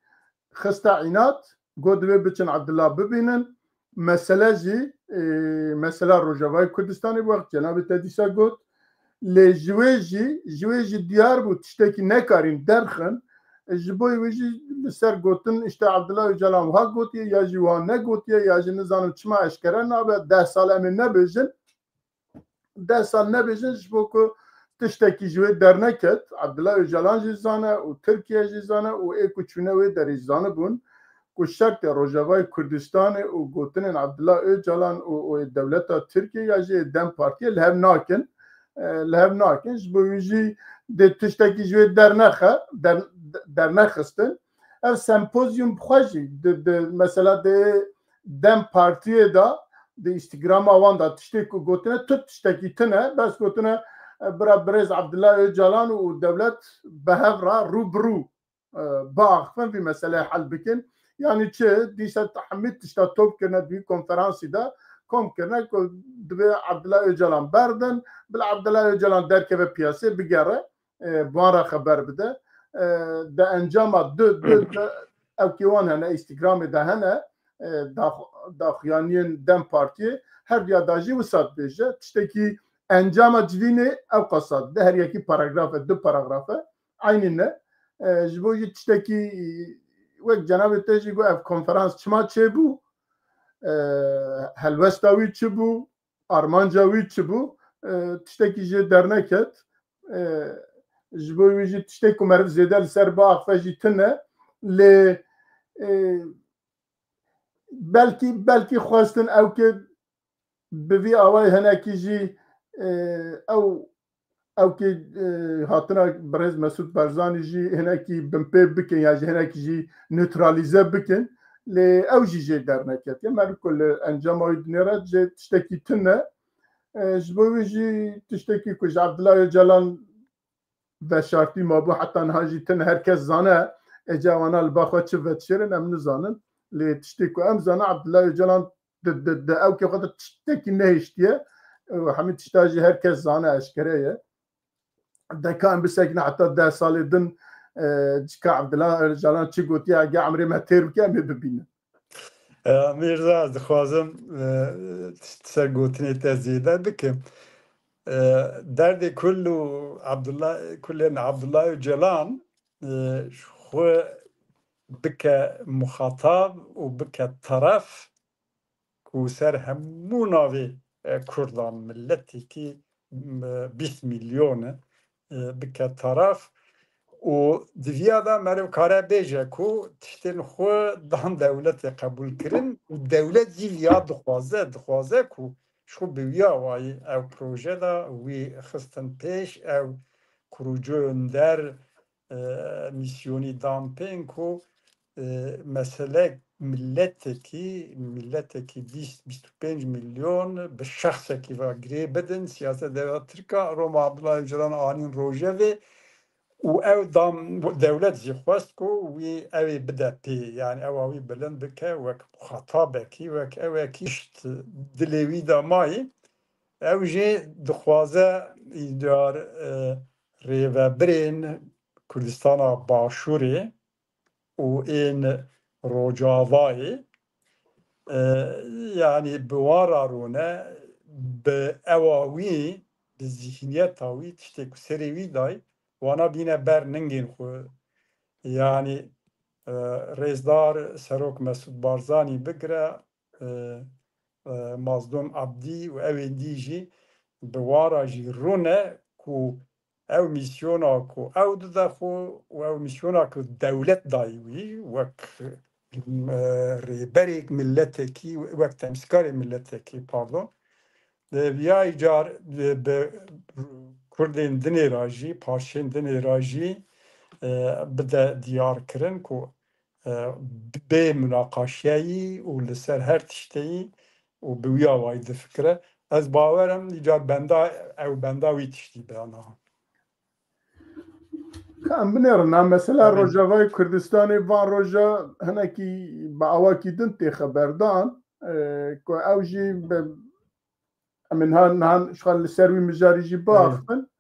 xiste înat, got, divê biçin Abdullah bibînin. Mesele jî, e, mesela Rojavayê Kurdistanê bû, wek cenabê te dîsa got. Lê ji wê jî, ji wê jî diyar bû tiştekî nekarîn derxin. Ji bo wî jî li ser gotin, işte Abdullah Öcalan wiha gotiye, ya jî wiha negotiye, ya jî nizanim çima eşkere nabe, deh sal em ê nebêjin. Deh sal nebêjin, ji bo ku tiştekî ji wê derneket, Abdullah Öcalan jî zane û Tirkiye jî zane û ê ku çûne wê derê zanibûn ku şertê Rojavayê Kurdistanê û gotinên Abdullah Öcalan û, û dewleta Tirkiye ya jî DEM Partiyê li hev nakin. E, li hev nakin. Ji bo wî jî dê tiştekî ji wê dernexe, der-, dernexistin. Ev sempozyum bi xwe jî di, di, mesela di DEM Partiyê de, di Instagrama wan de tiştê ku gotine, tu tiştekî tune, bes gotine, e, bira birêz Abdullah Öcalan û dewlet bi hev re rû bi rû, e, biaxifin, vî meseleyê hel bikin. Yanî çi, dîsa hemî tişta top kirine di wî konferansî de, kom kirine ku divê Abdullah Öcalan berdin, bila Abdullah Öcalan derkeve piyasê, bigere, e, bi wan re xeber bide. E, di encama du, du, du ewkê wan hene, Instagramê de hene, e, dax-, daxuyaniyên DEM Partiyê, her duya da jî wisa dibêje. Tiştekî encama civînê ew qasa dide, her yekî paragraf e, du paragraf e, eynî ne. E, ji bo jî tiştekî, wek cenabê te jî got, ev konferans çima çêbû, e, helwesta wî çi bû, armanca wî çi bû, e, tiştekî jê derneket. E, ji bo wî jî tiştek ku meriv zêde li ser biaxife jî tune, lê, e, belkî, belkî xwestin ew ke bi vî awayî hinekî jî, e, ew, ew ke, e, hatina birêz Mesûd Barzanî jî hinekî binpê bikin ya jî hinekî jî neutralîze bikin. Lê ew jî jê derneketiye. Meriv ku li encama wî dinêre jê tiştekî tune. E, ji bo wî jî tiştekî ku ji Abdullah Öcalan veşartî mabû, heta niha jî tune, her kes zane. Êca wana li ba xwe çi vedişêrin em nizanin. Lê tiştê ku em zanin Abdullah Öcalan di, di, di ewkê xwe de tiştekî nehiştiye. Û hemî tişta jî her kes zane eşkere ye. Deka em bisekine heta deh salê din, e, cika Abdullah Öcalan çi gotiye, ege emrê me têr bike, em ê bibînin. E, Mîrza, ez dixwazim, e, tişt ser gotinê te zêde bikim. E, derdê kul û Abdullah, kulên Abdullah Öcalan, e, ji xwe bike muxatab û bike teref ku ser hemû navê, e, Kurdan, miletekî, m-, bîst milyon e, e, bike taraf û di viya de meriv kare bêje ku tiştên xwe dan dewletê qebûl kirin û dewlet jî viya dixwaze, dixwaze ku ji xwe bi viya wayî ew proje de wî xistin pêş, ew kurucu önder, e, misyonî dan pênk û, e, mesele miletekî, miletekî bîst, bîst û pênc milyon bi şexsekî ve girê bidin, siyaset dewleta Tirka, Roma Abdullah Öcalan anîn rojevê û ew dam, dewlet jî xwest ku wî ew ê bide pê, yani ewa wî bilind bike wek muxatabekî, wek ewekî tişt dilê wî de mayî. Ew jî dixwaze îcar, e, rêvebirên Kurdistana Başûrê û ên Rojavayê, e, yanî bi wan re rûne, bi ewa wî, bi zîhniyeta wî, tiştê ku serê wî dayî, wana bîne ber ningên xwe. Yanî, e, rêzdar Serok Mesûd Barzanî bigire, e, e, Mazlûm Abdî û ewên dî jî bi wan re jî rûne ku ew mîsyona ku ew dide xwe û ew mîsyona ku dewlet dayî wî wek, e, rêberêk miletekî, wek temsîlkarê miletekî, pardon, e, viya îcar, e, bi Kurdên dinê re jî, parçeyên dinê re jî, e, bide diyar kirin ku, e, bê munaqaşeyî û li ser her tişteyî û bi wî awayî difikire. Ez bawer im îcar benda, ew benda wî tiştî be niha. Ka em binêrin, ha, mesela Tabii. Rojavayê Kurdistanê van roja hinekî bi awakî din tê xeberdan, e, ku ew jî bi, em ê niha, niha ji xwe li ser wî mijarî jî biaxivin.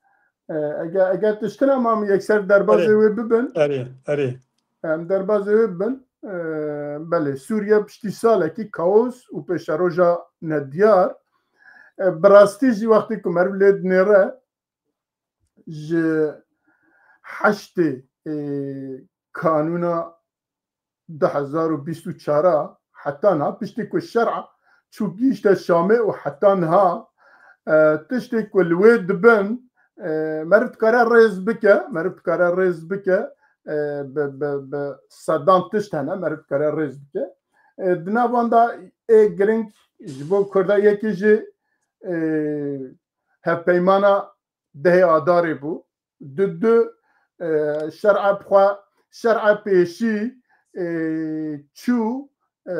E, ege, ege tiştina ma em yekser derbazê Erê. wê bibin. Erê, erê. Em derbazê wê bibin. E, belê, Sûriye piştî salekî kaos û pêşeroja nediyar. E, bi rastî jî wextê ku meriv lê dinêre, ji heştê, e, kanûna du hezar û bîst û çar a heta niha, piştî ku şer'a çû gihîşte Şamê û heta niha, e, tiştê ku li wê dibin, e, meriv dikare rêz bike, meriv dikare rêz bike, e, bi, bi, bi sedan tişt hene, meriv dikare rêz bike. E, di nav wan de ê giring ji bo Kurda yekî jî, e, hevpeymana dehê Adarê bû. Di du, e, şer'a bi xwe, şer'a pêşî, e, çû, e,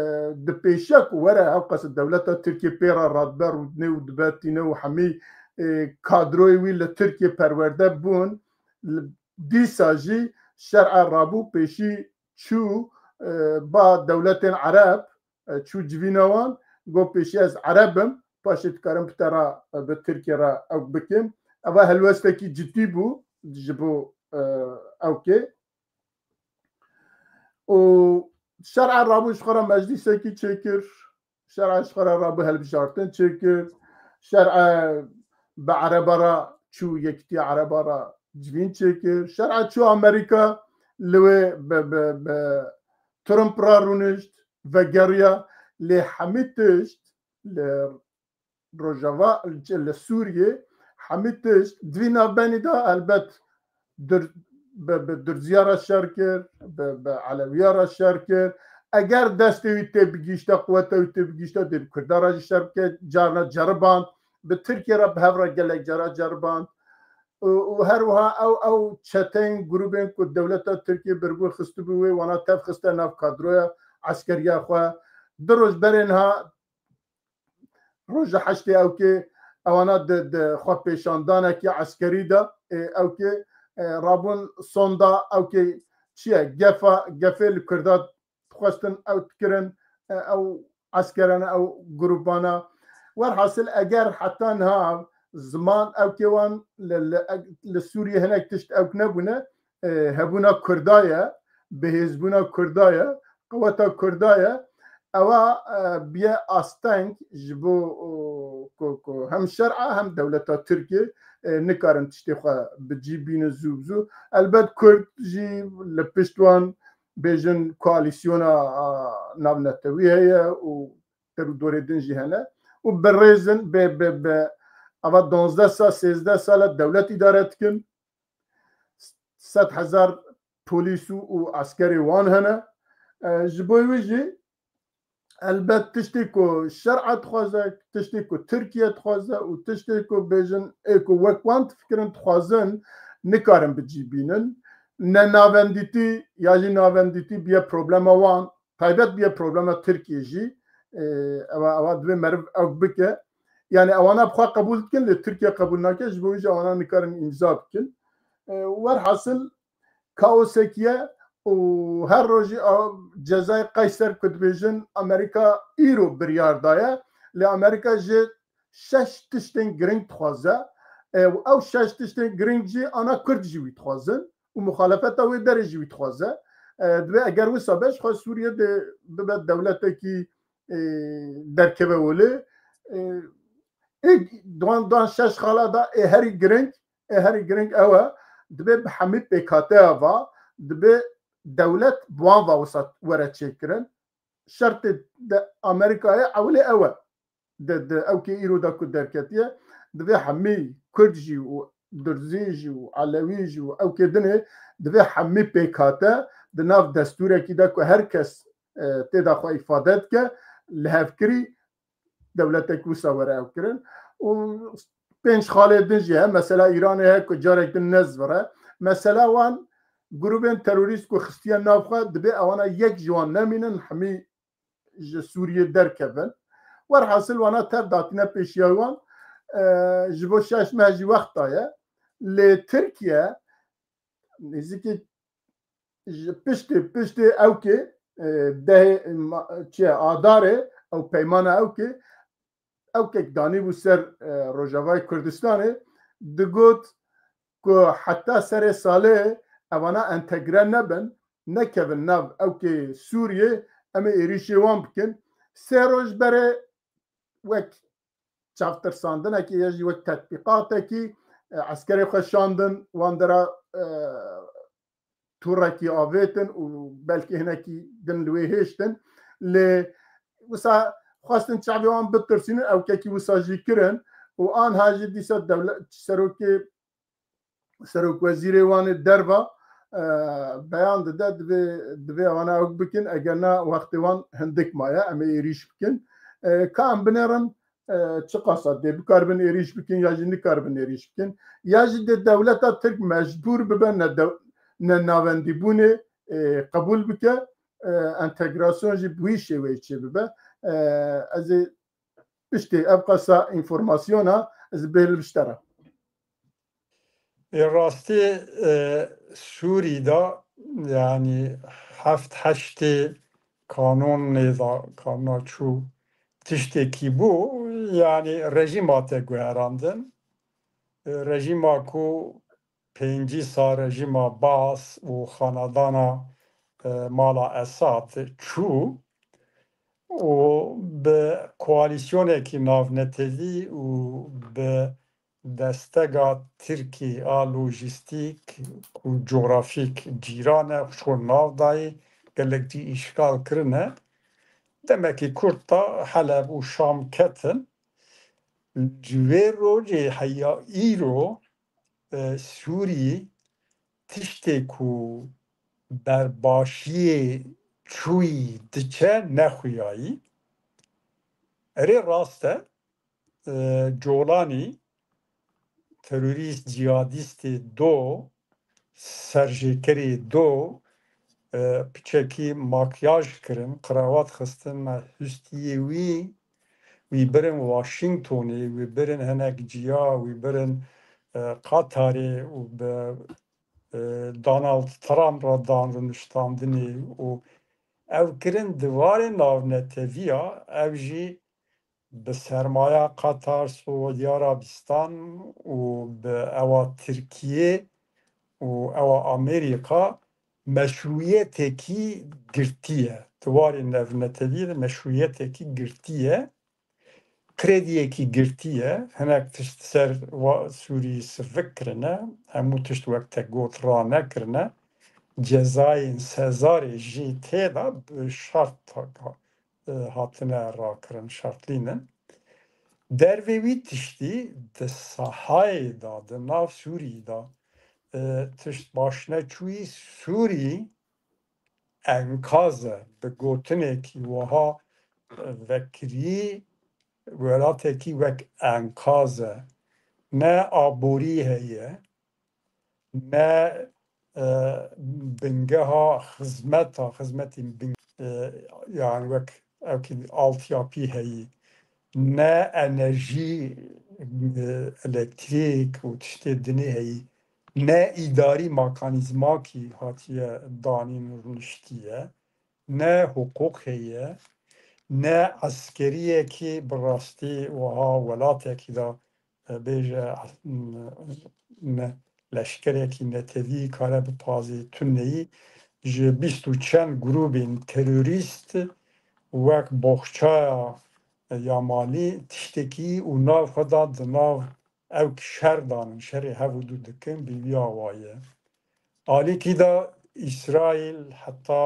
di pêşiya ku were hewqas dewleta Tirkiyê pê re radibe rûdinê û dibe tîne û hemî, e, kadroyê wî li Tirkiyê perwerde bûn. Li, dîsa jî şer'a rabû pêşî çû, e, ba dewletên Ereb, e, çû civîna wan, got pêşî ez Ereb im, paşê dikarim bi te re, e, bi Tirkiyê re ew bikim. Eva helwestekî cidî bû ji bo, e, ewkê. Û şer'a rabû ji xwe re meclîsekî çêkir, şer'a ji xwe re rabû hilbijartin çêkir, şer'a bi Ereba re çû, Yekîtiya Ereba re civîn çêkir, şer'a çû Amerîka, li wê bi, bi, bi Trump re rûnişt, vegeriya, lê hemî tişt li Rojava, li Sûriyê, hemî tişt di vî navbenî de helbet dur-, bi, bi Durziya re şer kir, bi, bi Elewiya re şer kir. Eger destê wî tê bigihîşte, quweta wî tê bigihîşte, dê bi Kurda re jî şer bike, carna ceriband, bi Tirkiye re bi hev re gelek cara ceriband. Û, û her wiha ew, ew çeteyên grûbên ku dewleta Tirkiyê birgû xistibû wê, wana tev xiste nav kadroya eskeriya xwe. Du roj berê niha roja heştê ewkê ewana di, di xwepêşandanekî eskerî de, ê, ewkê, e, rabûn sonda ewkê çi ye? Gefa, gefê li Kurda dixwestin ew dikirin, e, ew eskerana, ew grûpana. Werhasil eger heta niha ziman ewkê wan li, li, li Sûriyê hinek tişt ewk nebûne, e, hebûna Kurda ye, bihêzbûna Kurda ye, qeweta Kurda ye. Ewa, e, biye asteng ji bo, o, ku, ku hem şer'a hem dewleta Tirkiyê, e, nikarin tiştê xwe bi cî bînin zû bi zû. Elbet Kurd jî li pişt wan bêjin koalîsyona, a, navnetewî heye û der û dorê din jî hene û bi rêzin, bi, bi, bi, ava donzdeh sal, sêzdeh sal e dewlet îdare dikin. Sed hezar polîs û, û eskerê wan hene. E, ji bo wî jî elbet tiştê ku şer'a dixwaze, tiştê ku Tirkiye dixwaze û tiştê ku bêjin ê ku wek wan difikirin dixwazin, nikarin bi cî bînin. Ne navendîtî ya jî navendîtî biye problema wan, taybet biye problema Tirkiyê jî. E, ewa, ewa divê meriv ew bike. Yani ewana bi xwe qebûl dikin, lê Tirkiye qebûl nake, ji bo wî jî ewana nikarin îmza bikin. E, werhasil kaosekî ye û her rojî a, cezayê Qeyser ku dibêjin Amerîka îro biryar daye, lê Amerîka ji şeş tiştên giring dixwaze. E, û ew şeş tiştên giring jî ana Kurd jî wî dixwazin û muxalefeta wê derê jî wî dixwaze. E, divê eger wisa be, ji xwe Sûriye dê bibe dewletekî, e, derkeve welê. E, ê, duan, duan şeş xala da ê herî giring, ê herî giring ew e, divê bi hemî pêkhateya va, divê dewlet bi wan va wisa were çêkirin. Şertê de Amerîkayê ewilê ew e. Di, di ewkê îro de ku derketiye, divê hemî Kurd jî û Durzî jî û Elewî jî û ewkê dinê divê hemî pêkhate di nav destûrekî de ku her kes, e, tê de xwe îfade dike, li hevkirî dewletek wisa were ew kirin. Û pênc xalê din jî heye. Mesela Îranê heye ku carek din nezvire. Mesela wan grûbên terorîst ku xistiye nav xwe, divê ewana yek ji wan nemînin, hemî ji Sûriyê derkevin. Werhasil wana tev datîne pêşiya wan, e, ji bo şeş meh jî wext daye. Lê Tirkiye nêzîkî ji piştê, piştê ewkê, e, dehê, ma-, çi ye, Adarê, ew peymana ewkê, ewkek danîbû ser, e, Rojavayê Kurdistanê, digot ku heta serê salê evana entegre nebin, nekevin nav ewkê Sûriyê, em ê êrîşê wan bikin. Sê roj berê wek çavtirsandinekê ya jî wek tetbîqatekî, e, eskerê xwe şandin, wan dera, e, tûrekî avêtin û belkî hinekî din li wê hêştin. Lê wisa xwestin çavê wan bitirsînin, ewkekî wisa jî kirin û anha jî dîsa dewle-, serokê, serokwezîrê wan ê derva, e, beyan dide, divê, divê ewana ew bikin, eger na wextê wan hindik maye, em ê êrîş bikin. E, ka em binêrin, e, çiqasa dê bikaribin êrîş bikin ya jî nikaribin êrîş bikin. Ya jî dê dewleta Tirk mecbûr bibe ne dew-, ne navendîbûnê, e, qebûl bike, e, entegrasyon jî bi wî şêweyî çêbibe. E, ez ê piştê ev qasa înformasyona ez ê bêlim ji te re. Ê rastî, e, Sûrî de, yanî heft heştê kanonê de, kanona çû tiştekî bû, yanî rejîma te guherandin. E, rejîma ku pêncî sal rejîma Baas û xanedana, e, mala Esad çû û bi koalîsyonekî navnetewî û bi destega Tirkî a lojîstîk û cografîk cîran e, xwe nav dayî, gelek cî îşgal kirine. Demekî kurt da Heleb û Şam ketin. Ji wê rojê heya îro, e, Sûrî tiştê ku berbaşiyê çûyî diçe nexuyayî. Erê rast e, e, Colanî, terorîst, cîhadîstê do, serjêkerê do, e, piçekî makyaj kirin, qrawat xistin me hustiyê wî, wî birin Washingtonê, wî birin hinek ciya, wî birin, e, Qatarê û bi e, Donald Trump re dan rûniştandinê û ew kirin di warê navneteviya, ew jî bi sermaya Qatar, Suûdî Arabistan û bi ewa Tirkiye û ewa Amerîka meşrûyetekî girtî ye. Di warê navneteviyê de meşrûyetekî girtî ye. Krediyekî girtî ye. Hinek tişt ser wa-, Sûrî sivik kirine. Hemû tişt wek te got ranekirine. Cezayên Sezarê jî tê de bi şert e, hatine rakirin, şertlînin. Dervê wî tiştî di sahayê de, di nav Sûrî de, e, tişt baş neçûyî. Sûrî enkaz e, bi gotinekî wiha, e, vekirî, welatekî wek enkaz e. Ne aborî heye, ne, e, bingeha xizmeta, xizmetên bin-, e, yani wek ewkî altyapî heyî, ne enerjî, e, elektrîk û tiştê dinê heyî, ne îdarî mekanîzmakî hatiye danîn rûniştiye, ne hiqûq heye, ne eskeriyekî bi rastî wiha welatekî de, e, bêje, e, ne, leşkerekî netewî kare bipazê tuneyî ji bîst û çend grûbên terorîst wek boxçaya, e, ya malî tiştekî û nav xwe da di nav ew ki şer danin, şerê hev û du dikin, bi vî awa ye. Alîkî de Îsraîl heta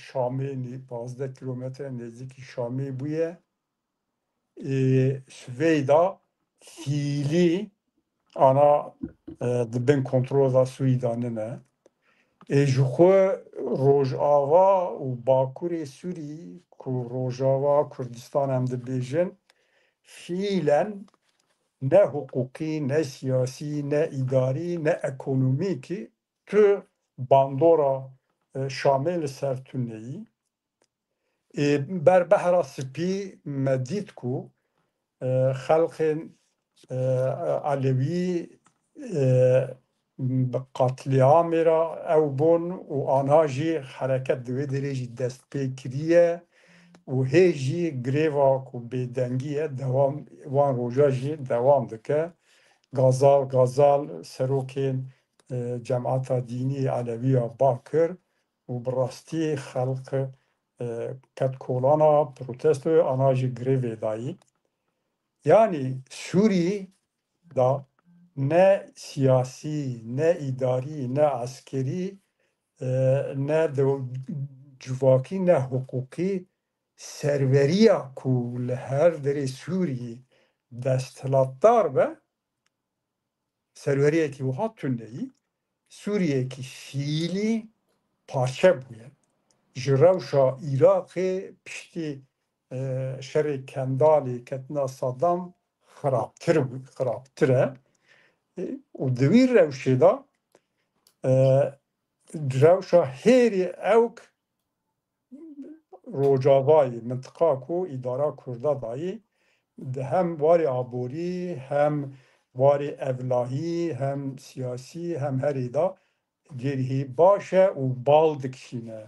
Şamê nê-, pazdeh kîlometre nêzîkî Şamê bûye. Ê, Swêda fiîlî ana, e, di bin kontrola Sûrî de nine. Ê, ji xwe Rojava û Bakurê Sûrî ku Rojava Kurdistan em dibêjin, fiîlen ne hiqûqî, ne siyasî, ne îdarî, ne ekonomîkî tu bandora, e, Şamê li ser tu neyî. Ê, ber behra spî me dît ku, e, xelqên, e, Elewî, e, bi qatlîamê re ew bûn û anha jî hereket di wê derê jî dest pê kiriye û hê jî greva ku bêdengî ye, dewam, wan roja jî dewam dike. Gazal, Gazal serokên, e, cemata dînî Elewî ya Bakir û bi rastî xelq, e, ket kolana protestoyê, ana jî grevê dayî. Yanî Sûrî da ne siyasî, ne îdarî, ne eskerî, e, ne de civakî, ne hiqûqî serweriya ku li her derê Sûrî desthilatdar be, serweriyekî wiha tuneyî, Sûriyekî fiîlî parçe bûye. Ji rewşa Iraqê piştî, e, şerê Kendalê, ketina Saddam xirabtir bû, xirabtir e. E, û di wî rewşê de, e, rewşa hêrî ewk Rojavayê, mintiqa ku îdara Kurda dayî, di hem warê aborî, hem warê evlahî, hem siyasî, hem herê de cêrî baş e û bal dikişîne.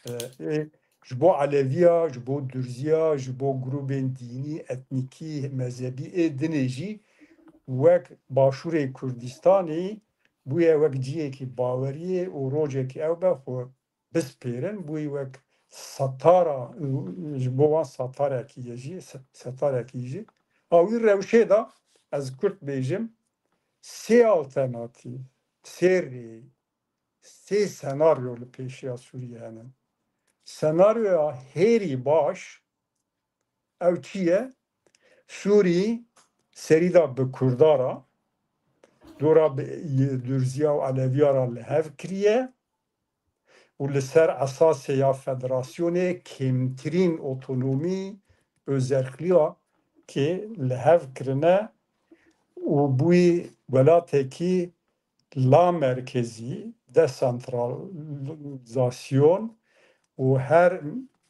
E, ê, ji bo Eleviya, ji bo Durziya, ji bo grûbên dînî, etnîkî, mezhebî ê dinê jî wek Başûrê Kurdistanê bûye wek cihekî baweriyê û rojekî ew be xwe bispêrin, bûyî wek setara, ji bo wan setarekî ye jî, se-, setarekî jî. A wî rewşê de ez kurt bêjim, sê alternatîf, sê rê, sê senaryo li pêşiya Sûriyê hene. Senaryoya hêrî baş, ew çi ye? Sûrî serî da bi Kurda re, dora bi Durziya û Eleviya re li hev kiriye û li ser esasê ya federasyonê kêmtirîn otonomî, özerxliya kê li hev kirine û bûyî welatekî lamerkezî, desantralizasyon û her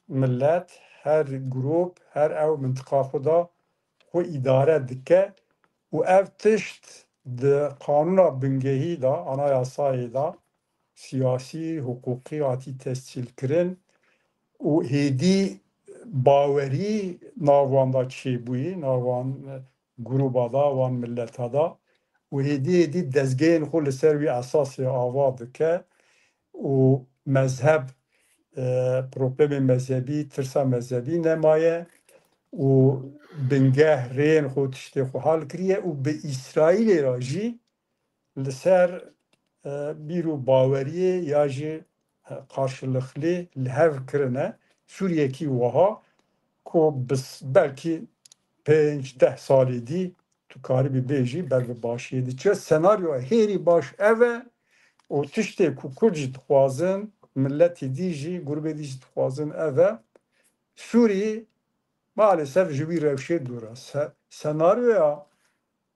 milet, her grûp, her ew mintiqa xwe de xwe îdare dike û ev tişt di qanûna bingehî de, anayasayê de, siyasî, hiqûqî hatî tescîlkirin û hêdî bawerî nav wan da çêbûyî, nav wan, e, grûba da, wan mileta da û hêdî hêdî dezgehên xwe li ser wî esasê ava dike û mezheb, e, problemê mezhebî, tirsa mezhebî nemaye û bingeh rêyên xwe, tiştê xwe hal kiriye û bi Îsraîlê re jî li ser, e, bîr û baweriyê ya jî, e, qarşılıklı li hev kirine. Sûriyekî wiha ku bis-, belkî pênc deh salê dî tu karibî bêjî ber bi başiyê diçe. Senaryoya hêrî baş ev e û tiştê ku Kurd jî dixwazin, miletî dî jî, grûbê dî jî dixwazin ev e. Sûrî maalesef ji wî rewşê dûr e. Se-, senaryoya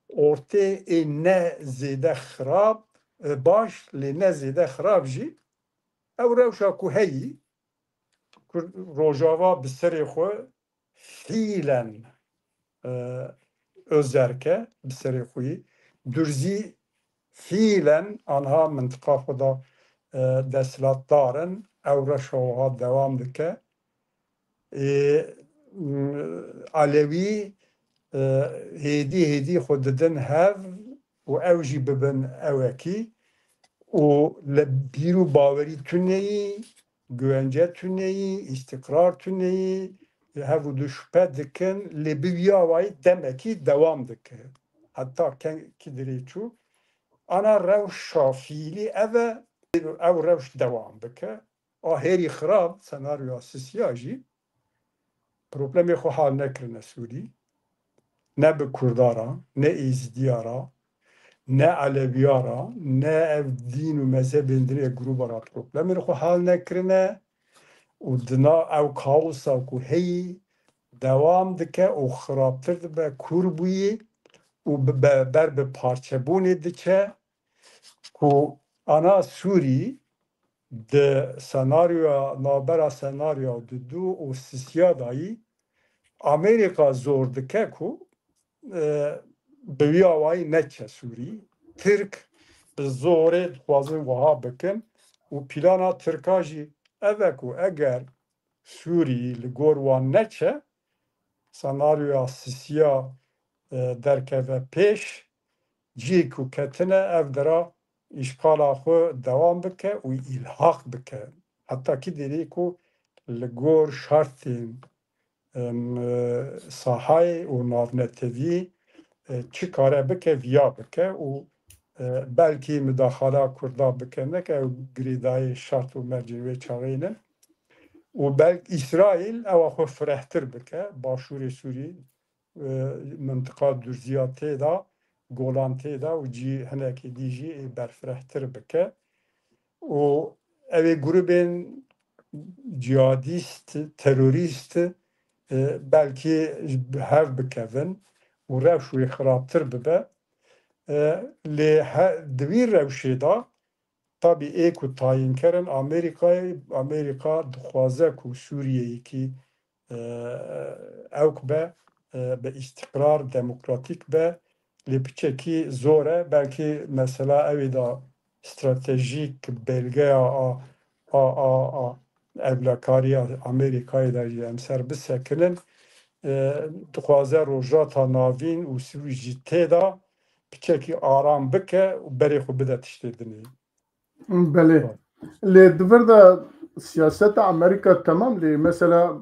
ortê ê ne zêde xirab, e, baş, lê ne zêde xirab jî ew rewşa ku heyî, ku Rojava bi serê xwe fiilen, e, özerk e, bi serê xwe yî. Durzî fiilen anha mintiqa xwe da, e, desthilatdar in. Ew rewşa wiha dewam dike. Ê, m, Elewî, e, hêdî hêdî xwe didin hev û ew jî bibin ewekî û li bîr û bawerî tuneyî, güvence tuneyî, îstîqrar tuneyî, hev û du şüphe dikin, lê bi vî awayî demekî dewam dike. Heta ke-, kî dirê çû. Ana rewşa fiîlî ev e, ew rewş dewam bike. A hêrî xirab, senaryoya sisiya jî problemê xwe hal nekirine Sûrî. Ne bi Kurda re, ne Êzidiya re, ne Elewiya re, ne ev dîn û mezhebên din ê grûba re problemên xwe hal nekirine û dina ew kaosa ku heyî dewam dike û xirabtir dibe, kûr bûyî û bi, be-, ber bi parçebûnê diçe ku ana Sûrî di senaryoya, navbera senaryoya dudu û sisiya dayî Amerîka zor dike ku, e, bi wî awayî neçe Sûrî. Tirk bi zorê dixwazin wiha bikin û plana Tirka jî ev e ku eger Sûrî li gor wan neçe, senaryoya sisiya, e, derkeve pêş, cihê ku ketine ev dera îşxala xwe dewam bike û îlhaq bike. Heta kî derê ku li gor şertên, em, e, sahayê û navnetewî, e, çi kare bike, viya bike û, e, belkî mudaxala Kurda bike, neke ew girêdayê şert û mercên wê çaxê ne. Û belk Îsraîl ewa xwe firehtir bike, başûrê Sûrî, e, mintiqa Durziya tê de, Golan tê de û cî hinekî dî jî ê berfirehtir bike. Û ew ê grûbên cihadîst, terorîst, e, belkî bi hev bikevin û rewş wê xirabtir bibe. E, lê he-, di wî rewşê de tabî ê ku tayînker in Amerîkayê, Amerîka dixwaze ku Sûriyeyekî, e, ewk be, e, bi îstîqrar, demokratîk be. Lê piçekî zor e. Belkî mesela ewê de stratejîk belgeya a, a, a, a ewlekariya Amerîkayê de jî em ser bisekinin. E, dixwaze Rojhilata Navîn û Sûrî jî tê de piçekî aram bike û berê xwe bide tiştê dinê. Belê. Lê di vir de siyaseta Amerîka temam lê mesela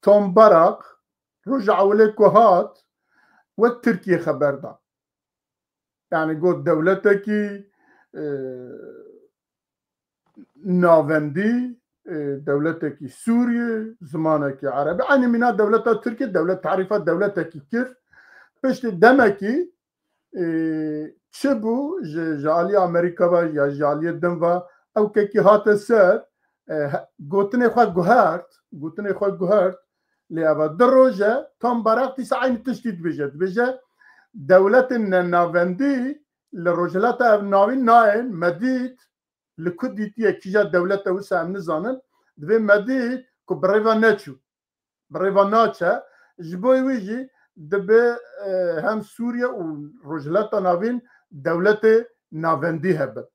Tom Barak roja ewilê ku hat wek Tirkiye xeber da. Yani got dewletekî, e, navendî, e, dewletekî Sûriyê, zimanekî erebî. Eynî mîna dewleta Tirkiyê, dewlet tarîfa dewletekî kir. Piştî demekî, e, çi bû ji, ji alî Amerîka ve ya ji aliyê din ve ew kekî hate ser, e, he-, gotinê xwe guhert, gotinê xwe guhert, lê eva du roj e, Tom Barak dîsa eynî tiştî dibêje. Dibêje, dewletên nenavendî li Rojhilata ev navîn nayên, me dît, li ku dîtiye kîja dewlete wisa em nizanin, divê me dît ku bi rêva neçû. Bi rêva naçe. Ji bo wî jî dibe, e, hem Sûriye û Rojhilata Navîn dewletê navendî hebin.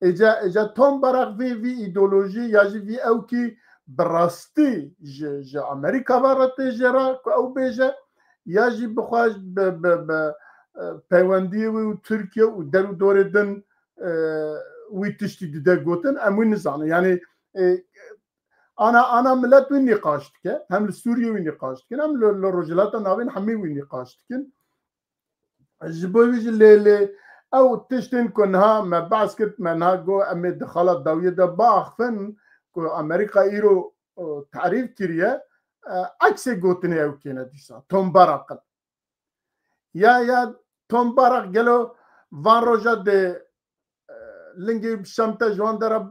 Êca, êca Tom Barak vê, vî îdeolojî ya jî vî ewkî bi rastî ji, ji Amerîka ve re tê jê re ku ew bêje, ya jî bixwe bi, bi, bi, e, peywendiyê wî û Tirkiye û der û dorê din, e, wî tiştî dide gotin, em wî nizanin. Yanî, e, ana, ana milet wî nîqaş dike, hem li Sûriyê wî nîqaş dikin, hem li, li Rojhilata Navîn hemî wî nîqaş dikin. Ji bo wî jî lê, lê ew tiştên ku niha me behs kir, me niha got em ê di xala dawiyê de biaxifin ku Amerîka îro, o, tarîf kiriye, e, eksê gotinê ew kêne dîsa. Tom Barak in. Ya, ya Tom Barak gelo van roja dê, e, lingê şemte ji wan dera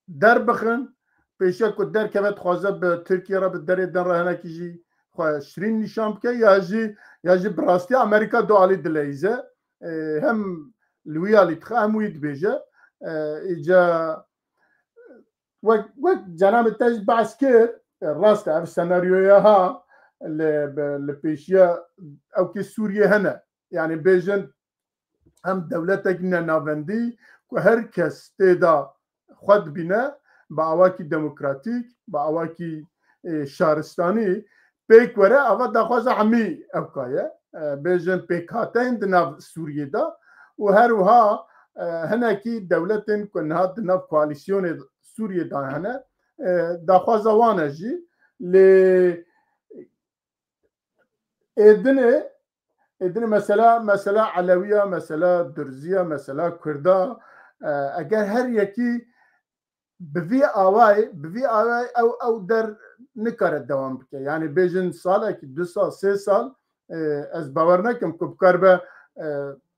derbixin, pêşiya ku derkeve dixwaze bi Tirkiye re, bi derê din re hinekî jî xwe şirîn nîşan bike, ya jî, ya jî bi rastî Amerîka du alî dileyîze, e, hem li wî alî dixe, hem wî dibêje. E, îca wek, wek cenabê te jî behs kir, e, rast e, ev senaryoya ha li, bi, li pêşiya ewkê Sûriyê hene. Yanî bêjin em dewletek ne navendî ku her kes tê de xwe dibîne bi awakî demokratîk, bi awakî, e, şaristanî pêk were, ava daxwaza hemî ewka ye. E, bêjin pêkhateyên di nav Sûriyê de û her wiha, e, hinekî dewletên ku niha di nav koalîsyonê Sûriyê de hene, e, daxwaza wan e jî. Lê êdinê, êdinê mesela, mesela Elewiya, mesela Durziya, mesela Kurda, e, eger her yekî bi vî awayê, bi vî awayê ew, ew der nikare dewam bike. Yanî bêjin salekî, du sal, sê sal, e, ez bawer nekim ku bikaribe, e,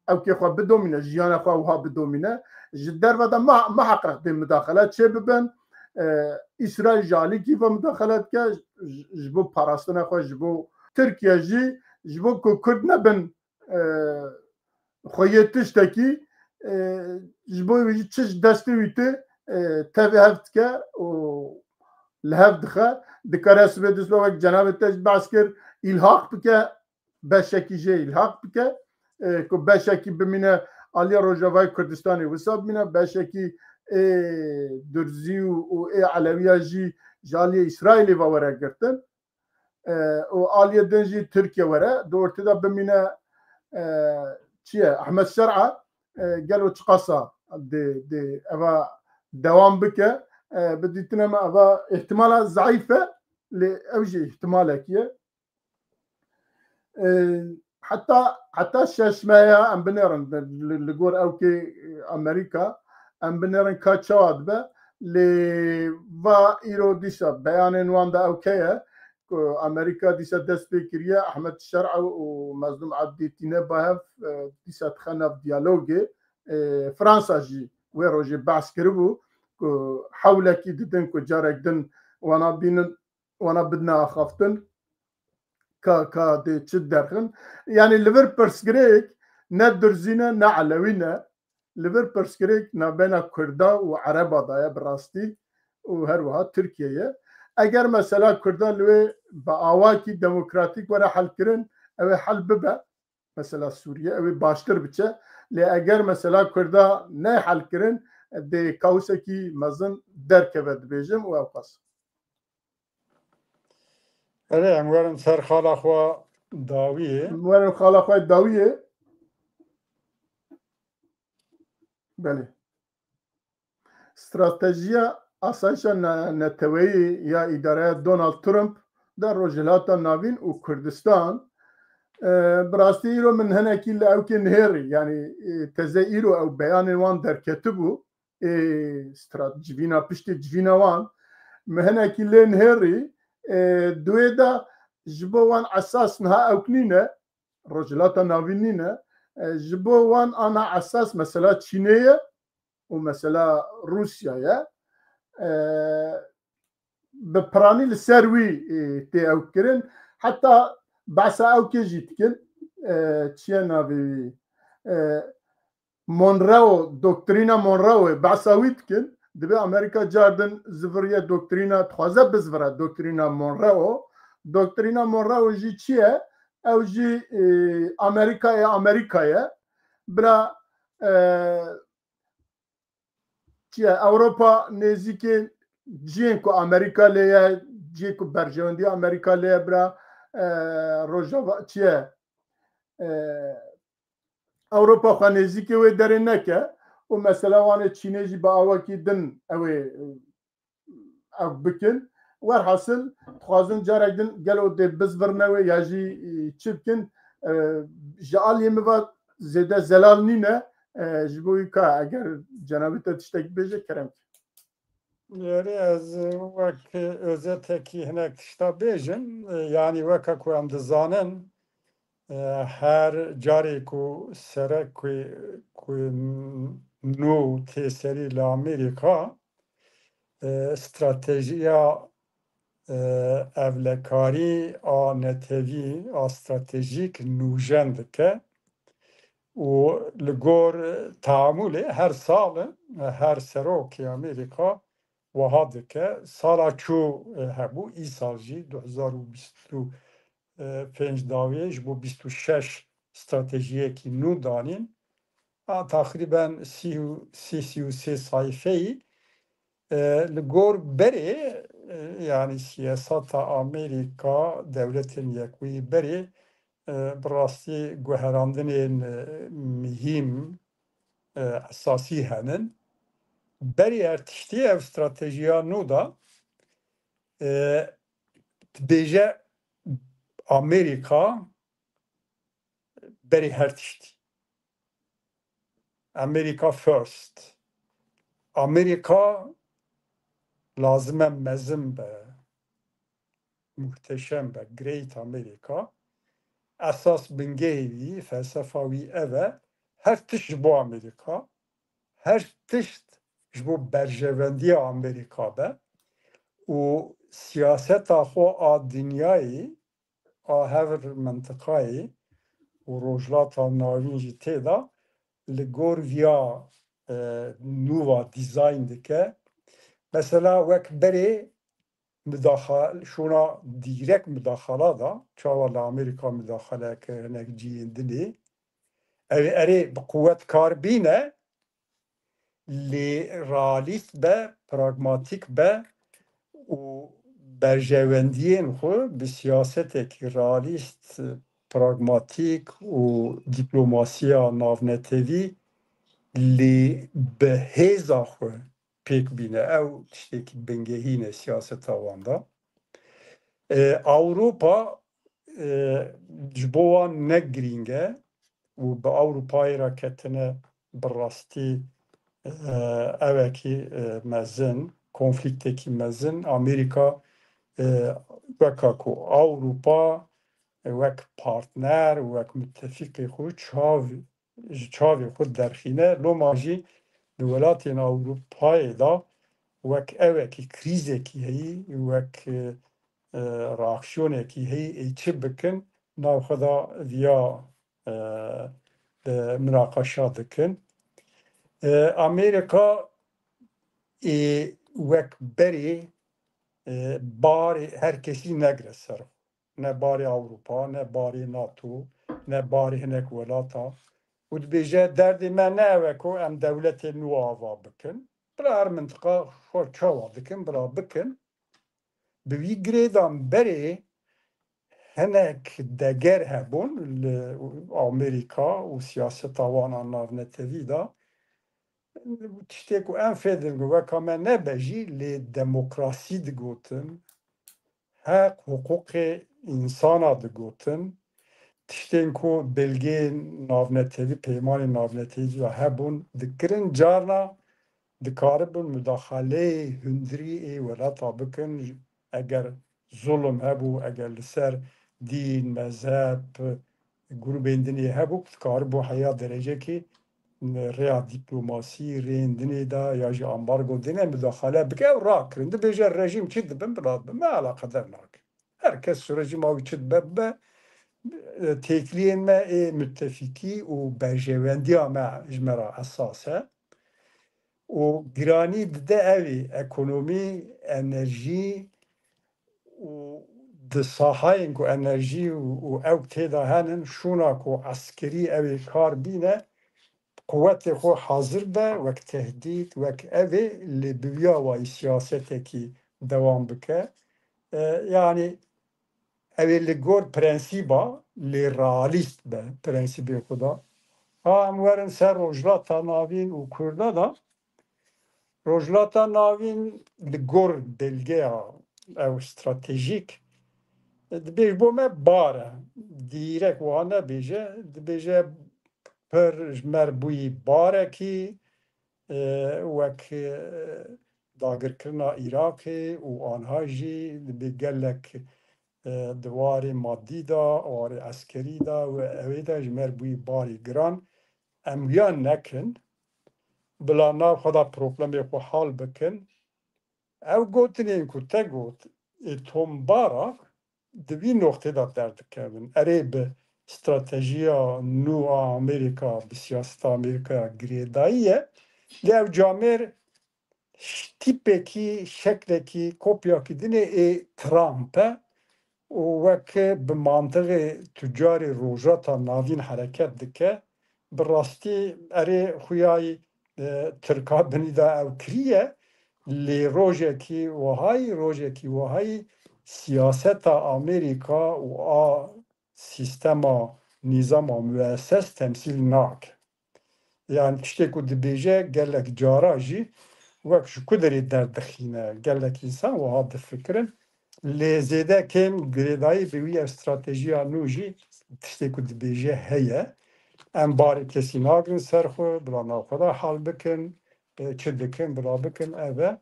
ewkê xwe bidomîne, jiyana xwe wiha bidomîne. Ji derve de ma, miheqeq dê midaxele çê bibin. E, Îsraîl ji alîkî ve midaxele dike, ji, ji bo parastina xwe, ji bo Tirkiye jî, ji bo ku Kurd nebin, e, xweyê tiştekî, e, ji bo wî jî çi ji destê wî tê, e, tevê hev dike û li hev dixe. Dikare sibê dûsbe wek cenabê te jî behs kir, îlhaq bike, beşekî jê îlhaq bike, e, ku beşekî bimîne aliyê Rojavayê Kurdistanê wisa bimîne, beşekî ê Durzî û, û ê Elewiya jî ji aliyê Îsraîlê ve were girtin. E, û aliyê din jî Tirkiye were, di ortê de bimîne, e, çi ye? Ehmed Şer'a, e, gelo çiqasa dê, dê eva dewam bike? E, bi dîtina me eva îhtimala zeîf e, lê ew jî îhtimalekî ye. E, heta, heta şeş meya em binêrin li, li gor ewkê Amerîka, em binêrin ka çawa dibe, lê va îro dîsa beyanên wan de ewke ye ku Amerîka dîsa dest pê kiriye, Ehmed Şer'a û Mezlûm Ebdî tîne ba hev, e, dîsa dixe nav diyalogê. E, Fransa jî wê rojê behs kiribû ku hewlekî didin ku carek din wana bînin, wana bidine axaftin, ka, ka dê çi derxin. Yanî li vir pirsgirêk ne Durzî ne, ne Elewî ne. Li vir pirsgirêk navbeyna Kurda û Ereba de ye bi rastî û her wiha Tirkiye ye. Eger mesela Kurda li wê bi awakî demokratîk were helkirin, ew ê hel bibe. Mesela Sûriye, ew ê baştir biçe. Lê eger mesela Kurda neyê helkirin, dê kaosekî mezin derkeve dibêjim û ewqas. Erê, em werin ser xala xwe dawiyê. Em werin xala xwe dawiyê. Belê. Stratejiya asayişa ne-, neteweyî ya îdareya Donald Trump de Rojhilata Navîn û Kurdistan, e, bi rastî îro min hinekî li ewkê nihêrî, yanî, e, teze îro ew beyanên wan derketibû, ê strat-, civîna, piştê civîna wan, min hinekî lê nihêrî, e, di wê de ji bo wan esas niha ewk nîne, Rojhilata Navîn nîne, e, ji bo wan ana esas mesela Çînê ye û mesela Rûsya ye. E, bi piranî li ser wî, e, tê ewk kirin. Heta behsa ewkê jî dikin, e, çi ye navê wî? E, Monroe, doktrîna Monroe, behsa wî dikin. Dibê Amerîka cardin ziviriye doktrîna, dixwaze bizivire doktrîna Monroe. Doktrîna Monroe jî çi ye? Ew jî, e, Amerîka ye, Amerîka ye. Bila, e, çi ye? Ewropa nêzîkê ciyên ku Amerîka lê ye, ciyê ku berjewendiya Amerîka lê ye bira, e, Rojava çi ye? E, Ewropa xwe nêzîkê wê derê neke û mesela wan ê Çînê jî bi awakî din ew ê, e, ev bikin. Werhasil, dixwazin carek din gelo dê bizvirne wê ya jî, e, çi bikin? E, ji aliyê min ve zêde zelal nîne. E, ji bo wî ka eger cenabê te tiştekî bêje, kerem ke. Erê, ez wek özetekî hinek tişta bêjim. E, yanî weke ku em dizanin, e, her carê ku serek ku, ku nû tê serî li Amerîka, e, stratejiya, e, ewlekarî a netewî, a stratejîk nûjen dike û li gor teamûlê her sal, e, her serokê Amerîka wiha dike. Sala çû, e, hebû, îsal jî du hezar û bîst û pênc dawiyê ji bo bîst û şeş stratejiyekî nû danîn. A, teqrîben sî û, sî, sî û sê sayfeyî, e, li gor berê, e, yanî siyaseta Amerîka, Dewletên Yekbûyî berê, e, bi rastî guherandinên, e, mihîm, e, esasî henin. Berî her tiştî ev stratejiya nû da, e, dibêje Amerîka berî her tiştî. America first. Amerîka lazim e mezin be, muhteşem be, Great America. Esas bingehê wî, felsefa wî ev e, her tişt ji bo Amerîka, her tişt ji bo berjewendiya Amerîka be û siyaseta xwe a dinyayê, a hevr mintiqayê û Rojhilata Navîn jî tê de li gor viya, e, nûva dîzayn dike. Mesela wek berê mudaxa-, şûna dîrek mudaxala da, çawa li Amerîka mudaxale kir hinek cihên dinê. Ew ê erê bi quwet kar bîne, lê realîst be, pragmatîk be û berjewendiyên xwe bi siyasetekî realîst, pragmatîk û dîplomasiya navnetewî lê bi hêza xwe pêk bîne. Ew tiştekî bingehîn e siyaseta wan de. E, Ewropa, e, ji bo wan ne girîng e û bi Ewropayê re ketine bi rastî, e, ewekî, e, mezin, konflîktekî mezin. Amerîka, e, weka ku Ewropa, e, wek partner, wek mitefikê xwe çav ji çavê xwe derxîne. Loma jî di welatên Ewropayê de wek ewekî krîzekî heyî, wek, e, e, reaksiyonekî heyî, ê çi bikin, nav xwe de viya, e, e, minaqeşa dikin. E, Amerîka ê wek berê, e, barê her kesî negire ser xwe. Ne barê Ewropa, ne barê NATO, ne barê hinek welata. Û dibêje, derdê me ne ew e ku em dewletê nû ava bikin. Bila her mintiqa xwe çawa dikin, bila bikin. Bi vî girêdan berê hinek deger hebûn li Amerîka û siyaseta wan a navnetewî de. Tiştê ku em fêdin ku weka me nebe jî, lê demokrasî digotin, heq, hiqûqê însana digotin, tiştên ku belgeyên navnetewî, peymanên navnetewî ya hebûn, dikirin, carna dikaribin mudaxaleyê hundirî ê welata bikin. Eger zulm hebû, eger li ser dîn, mezheb, grûbên dinê hebû, dikaribû heya derecekê rêya dîplomasî, rêyên dinê de ya jî ambargo dinê mudaxale bike, ew rakirin. Dibêje rejîm çi dibin, bila dibin, me eleqedar nake. Her kes rejîma wî çi dibe bibe, têkiliyên me ê mutefîkî û berjewendiya me ji me re esas e. Û giranî dide ew ê ekonomî, enerjî û di sahayên ku enerjî û, û ew tê de henin, şûna ku eskerî ew ê kar bîne, quwetê xwe hazir be, wek tehdîd, wek evê, lê bi vî awayî siyasetekî dewam bike. E, yanî ew ê li gor prensîba, lê realîst be, prensîbê xwe de. Ha em werin ser Rojhilata Navîn û Kurda de. Rojhilata Navîn li gor belgeya ew stratejîk, dibê ji bo me bar e. Dîrek wiha nebêje, dibêje pir ji me bûyî barekî, e, wek, e, dagirkirina Iraqê û anha jî dibê gelek, e, di warê madî de, warê eskerî de û ewê de ji me bûyî barî giran. Em wiya nekin, bila nav xwe de problemê xwe hal bikin. Ew gotinên ku te got, ê Tom Barak, di vî noqtê de derdikevin. Erê, bi stratejiya nû a Amerîka, bi siyaseta Amerîkaya girêdayî ye. Lê ew camêr ş-, tîpekî, şeklekî, kopyakî dinê ê Trump e û wek bi mantiqê tucarê Rojhilata Navîn hereket dike. Bi rastî erê xuyayî, e, Tirka binî de ew kiriye, lê rojekî wahayî, rojekî wahayî siyaseta Amerîka û a sîstema, nîzama muesses temsîl nake. Yani tiştê ku dibêje gelek cara jî wek ji ku derê derdixîne, gelek însan wiha difikirin. Lê zêde kêm girêdayî bi wî ev stratejiya nû jî tiştê ku dibêje heye. Em barê kesî nagrin ser xwe, bila nav xwe de hal bikin, e, çi dikin, bila bikin, ev e.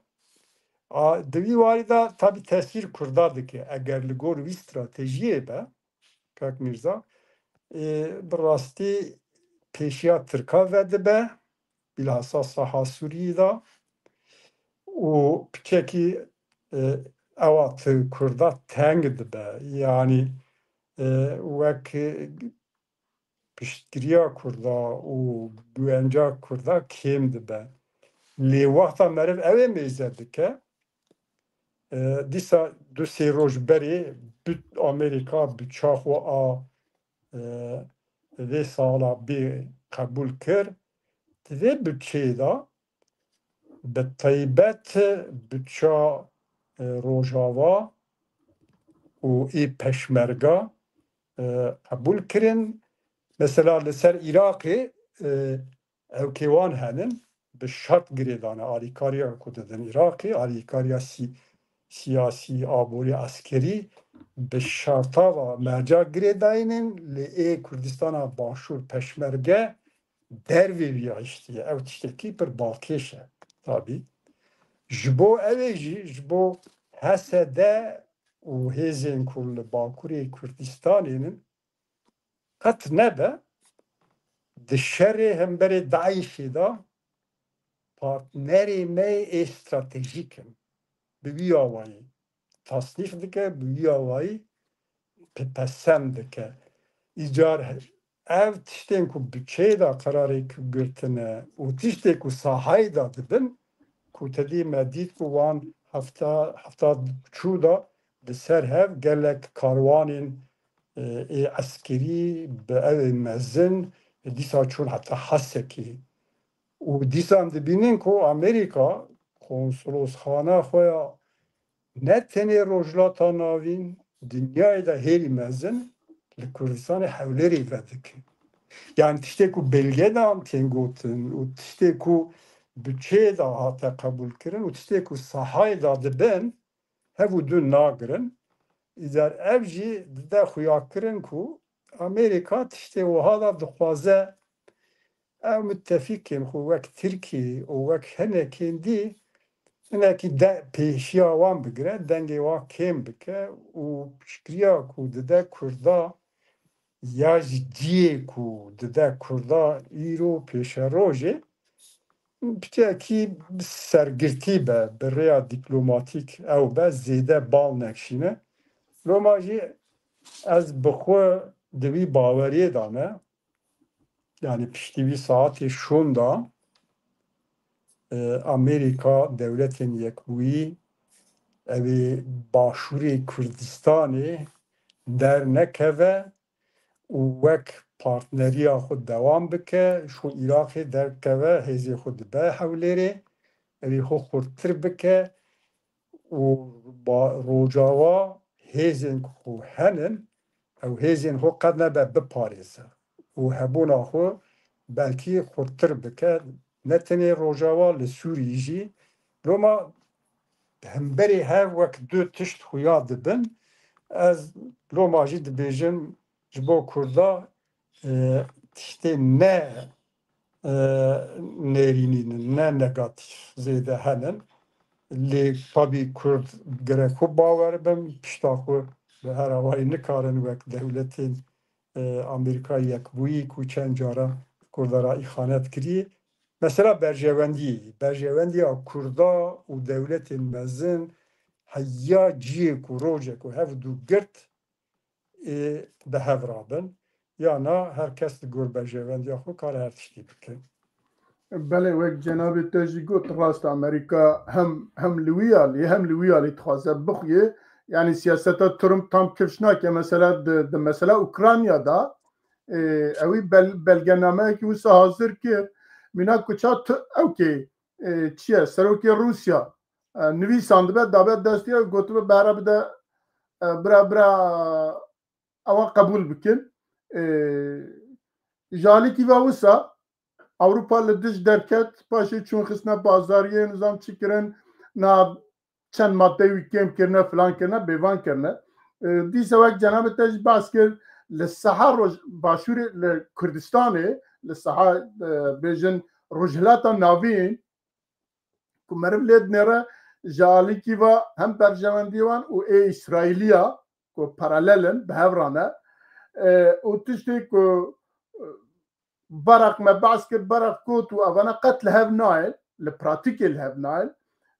A, di vî warî de tabî tesîr Kurda dike. Eger li gor wî stratejiyê be, Kak Mîrza, e, bi rastî pêşiya Tirka vedibe, bilhassa saha Sûriyê de û piçekî, e, ewa ti Kurda teng dibe. Yanî, e, wek piştgiriya Kurda û güvenca Kurda kêm dibe. Lê wexta meriv ew ê mêze dike, e, dîsa du sê roj berê bi-, Amerîka biçax û a, e, vê sala bê qebûl kir. Di vê budçeyê de bi taybet budça, e, Rojava û ê Peşmerga, e, qebûl kirin. Mesela li ser Iraqê, e, ew kêwan henin, bi şert girêdane alîkariya ku didin Iraqê, alîkariya sî-, siyasî, aborî, eskerî bi şerta ve merca girêdayînin, lê ê Kurdistana Başûr Peşmerge dervê vî hiştiye. Ew tiştekî pir balkêş e, tabî. Ji bo ew ê jî, ji bo H S D û hêzên ku li Bakurê Kurdistanê nin, qet nebe di şerê hemberê DAIŞê de partnerê me ê stratejîk in. Bi wî awayî tasnîf dike, bi wî awayî pe-, pesend dike. Îcar ev tiştên ku budçeyê de qerarê girtine û tiştê ku sahayê de dibin, ku tedî me dît ku wan hefta, hefta çû de li ser hev gelek karwanên, e, ê eskerî bi ew ê mezin, e, dîsa çûn heta Hesekê. Û dîsa em dibînin ku Amerîka konsolosxana xwe ya ne tenê Rojhilata Navîn, dinyayê de hêrî mezin li Kurdistanê Hewlêrê vedike. Yani tiştê ku belge de em tên gotin û tiştê ku budçeyê de hate qebûlkirin û tiştê ku sahayê de dibin, hev û du nagirin. Îcar ev jî dide xuyakirin ku Amerîka tiştê wiha de dixwaze ew mitefîkên xwe wek Tirkiyê û wek hinekên dî hinekî de pêşiya wan bigire, dengê wan kêm bike û piştgiriya ku dide Kurda ya jî cihê ku dide Kurda îro pêşerojê piçekî bi sergirtî be, bi rêya dîplomatîk ew be, zêde bal nekşîne. Loma jî ez bi xwe di wî baweriyê de me, yani piştî vî saetê şûn de, e, Amerîka, Dewletên Yekbûyî, ew ê Başûrê Kurdistanê dernekeve û wek partneriya xwe dewam bike, ji xwe Iraqê derkeve, hêzê xwe dibe Hewlêrê, ew ê xwe xurttir bike û ba-, Rojava hêzên ku henin, ew hêzên xwe qet nebe biparêze û hebûna xwe belkî xurttir bike, ne tenê Rojava, li Sûriyê jî. Loma hemberî hev wek du tişt xuya dibin. Ez loma jî dibêjim, ji bo Kurda, e, tiştê ne, e, nêrînî ne negatîf zêde henin. Lê tabî Kurd gerek xwe bawer bin, pişta xwe bi her awayî nikarin wek dewletên, e, Amerîka Yekbûyî ku çend cara Kurda re îxanet kiriye. Mesela berjewendiyê, berjewendiya Kurda û dewletên mezin heya ciyê ku rojek û hev du girt, ê, bi hev rabin. Ya na, her kes li gor berjewendiya xwe kare her tiştî bike. Belê, wek cenabê te jî got, rast, Amerîka hem, hem li wî alî, hem li wî alî dixwaze bixuye. Yanî siyaseta Trump tam kifş nake. Mesela di, di mesela Ukrayna da, e, ewî bel-, belgenameyekî wisa hazir kir. Mîna ku ça tu, ewkê, e, çi ye? Serokê Rûsya, e, nivîsandibe, dabe destê, gotibe, bera bide, e, bira, bira, ewa qebûl bikin. E, ji alîkî ve wisa Ewropa li dij derket, paşê çûn xistine bazariyê, nizam çi kirin, na çend madde wî kêm kirine, filan kirine, bêvan kirine. E, dîsa wek cenabê te jî behs kir, li seha roj-, başûrê, li Kurdistanê, li seha, e, bêjin Rojhilata Navîn, ku meriv lê dinêre, ji alîkî ve hem berjewendî wan û ê Îsraîliya ku paralel in, bi hev re ne. E, û tiştê ku, e, Barak me behs kir, Barak got û evana qet li hev nayên, li pratîkê li hev nayên.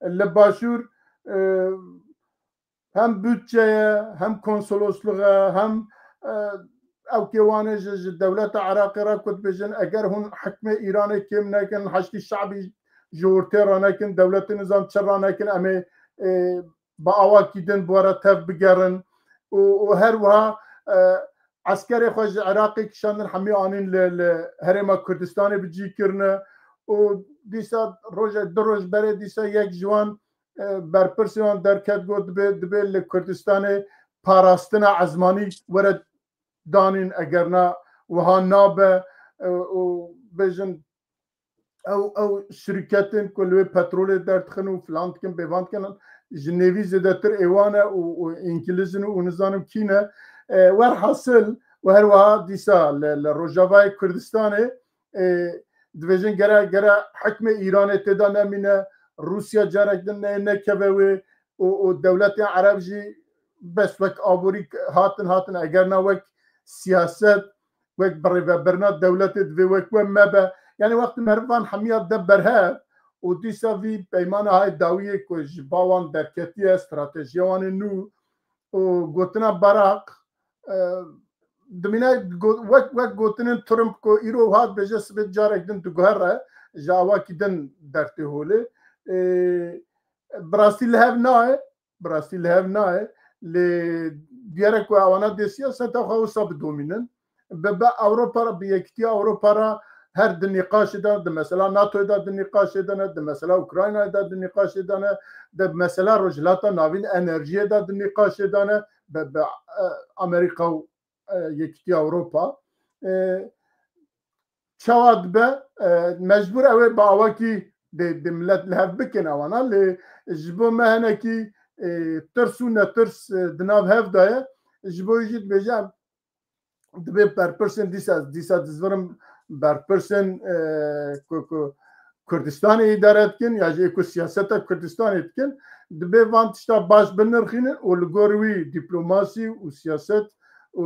Li başûr, e, hem budçe ye, hem konsolosluğ e, hem, e, ew kêwanê ji, ji dewleta Iraqê re ku dibêjin, eger hûn hikmê Îranê kêm nekin, Heşdî Şebî ji ortê re nekin, dewletê nizam çi re nekin, em ê, e, bi awakî din bi we re tev bigerin û, û her wiha, e, eskerê xwe ji Iraqê kişandin, hemî anîn li, li Herêma Kurdistanê bi cî kirine û dîsa rojek, du roj berê dîsa yek ji wan, e, berpirsê wan derket, got, dibê, dibê li Kurdistanê parastina ezmanî were danîn, eger na wiha nabe, e, û bêjin ew, ew şirketên ku li wê petrolê derdixin û filan dikin, bêvan dikin, ji nêvî zêdetir êwan e û, û Îngiliz in û nizanim kî ne. E, werhasil, û her wiha dîsa li, li Rojavayê Kurdistanê, e, dibêjin gere, gere hikmê Îranê tê de nemîne, Rûsya carek din ne, nekeve wê û, û dewletên Ereb jî bes wek aborî hatin, hatin, eger na wek siyaset, wek birêvebirina dewletê divê wek we mebe. Yanî wextê meriv van hemiya de berhev û dîsa vî peymana hay dawiyê ku ji ba wan derketiye, stratejiya wan ê nû û gotina Barak, e, dimîne go-, wek, wek gotinên Trump ku îro hat bêje sibê carek din diguhere, ji awakî din dertê holê. E, bi rastî li hev nayê, bi rastî li hev nayê. Lê diyere ku ewana dê siyaseta xwe wisa bidomînin. Bi, bi Ewropa re, bi Yekîtiya Ewropa re her di nîqaşê de, di mesela NATOyê de di nîqaşê de ne, di mesela Ukraynayê de di nîqaşê de ne, di mesela Rojhilata Navîn enerjiyê de di nîqaşê de ne, bi, bi, e, Amerîka û, e, Yekîtiya Ewropa. E, çawa dibe, e, mecbûr ew ê bi awakî dê, dê millet li hev bikin ewana, lê ji bo me hinekî, e, tirs û netirs, e, di nav hev de ye. Ji bo jî dibêje em dibê berpirsên dîsa, dîsa dizvirim berpirsên, e, ku, ku Kurdistanê îdare dikin ya jî ê ku siyaseta Kurdistanê dikin, dibê van tişta baş binirxînin û li gor wî dîplomasî û siyaset û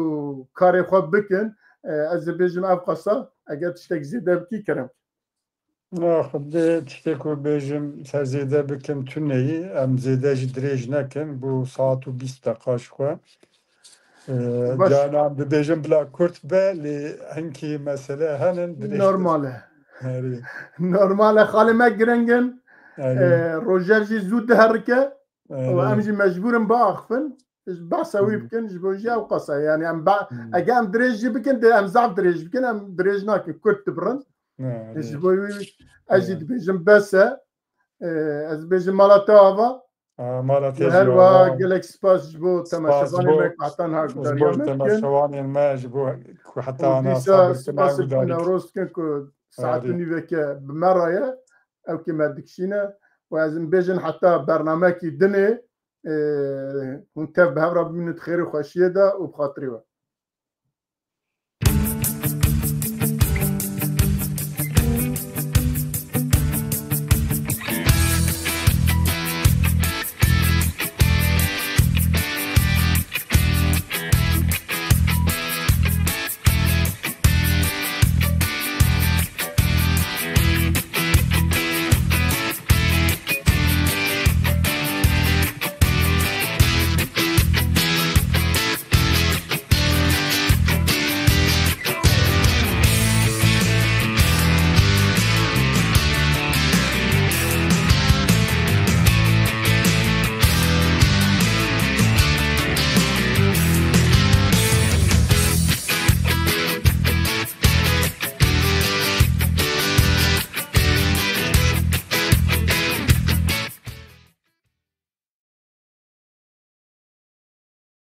karê xwe bikin. E, ez dibêjim ev qasa, eger tiştek zêde bikî, kerem. Ax, dê tiştê ku bêjim, ser zêde bikim, tuneyî, em zêde jî dirêj nekin, bû saet û bîst deqa ji xwe. E, Baş. Carna em dibêjin bila kurt be, lê hinkî mesele henin, dirêj Normal e. Herî. Normal e, xalê me giring in. Herî. E, Rojer jî zû diherike. Û Herî. Em jî mecbûr in biaxifin. ji behsa wî bikin, ji bo jî ew qasa. Yani em ba, hmm. Ege em dirêj jî bikin, de em zaf dirêj bikin, em dirêj nakin, kurt dibirin. Ne, ji bo wî ez jî dibêjim bes e. Ee, ez dibêjim mala te ava. Aa, mala te jî ava. Her wa gelek spas ji bo temaşevanê me ku heta niha gudariya me bikin. Temaşevanên me ji bo ku heta niha sabir kin, spas ji bo Newroz dikin ku saet û nîveke bi me re ye. Ew kê me dikişîne. Û ez dibêjin heta bernamekî dinê, e, hûn tev bi hev re bimînin di xêr û xweşiyê de û bi xatirê we.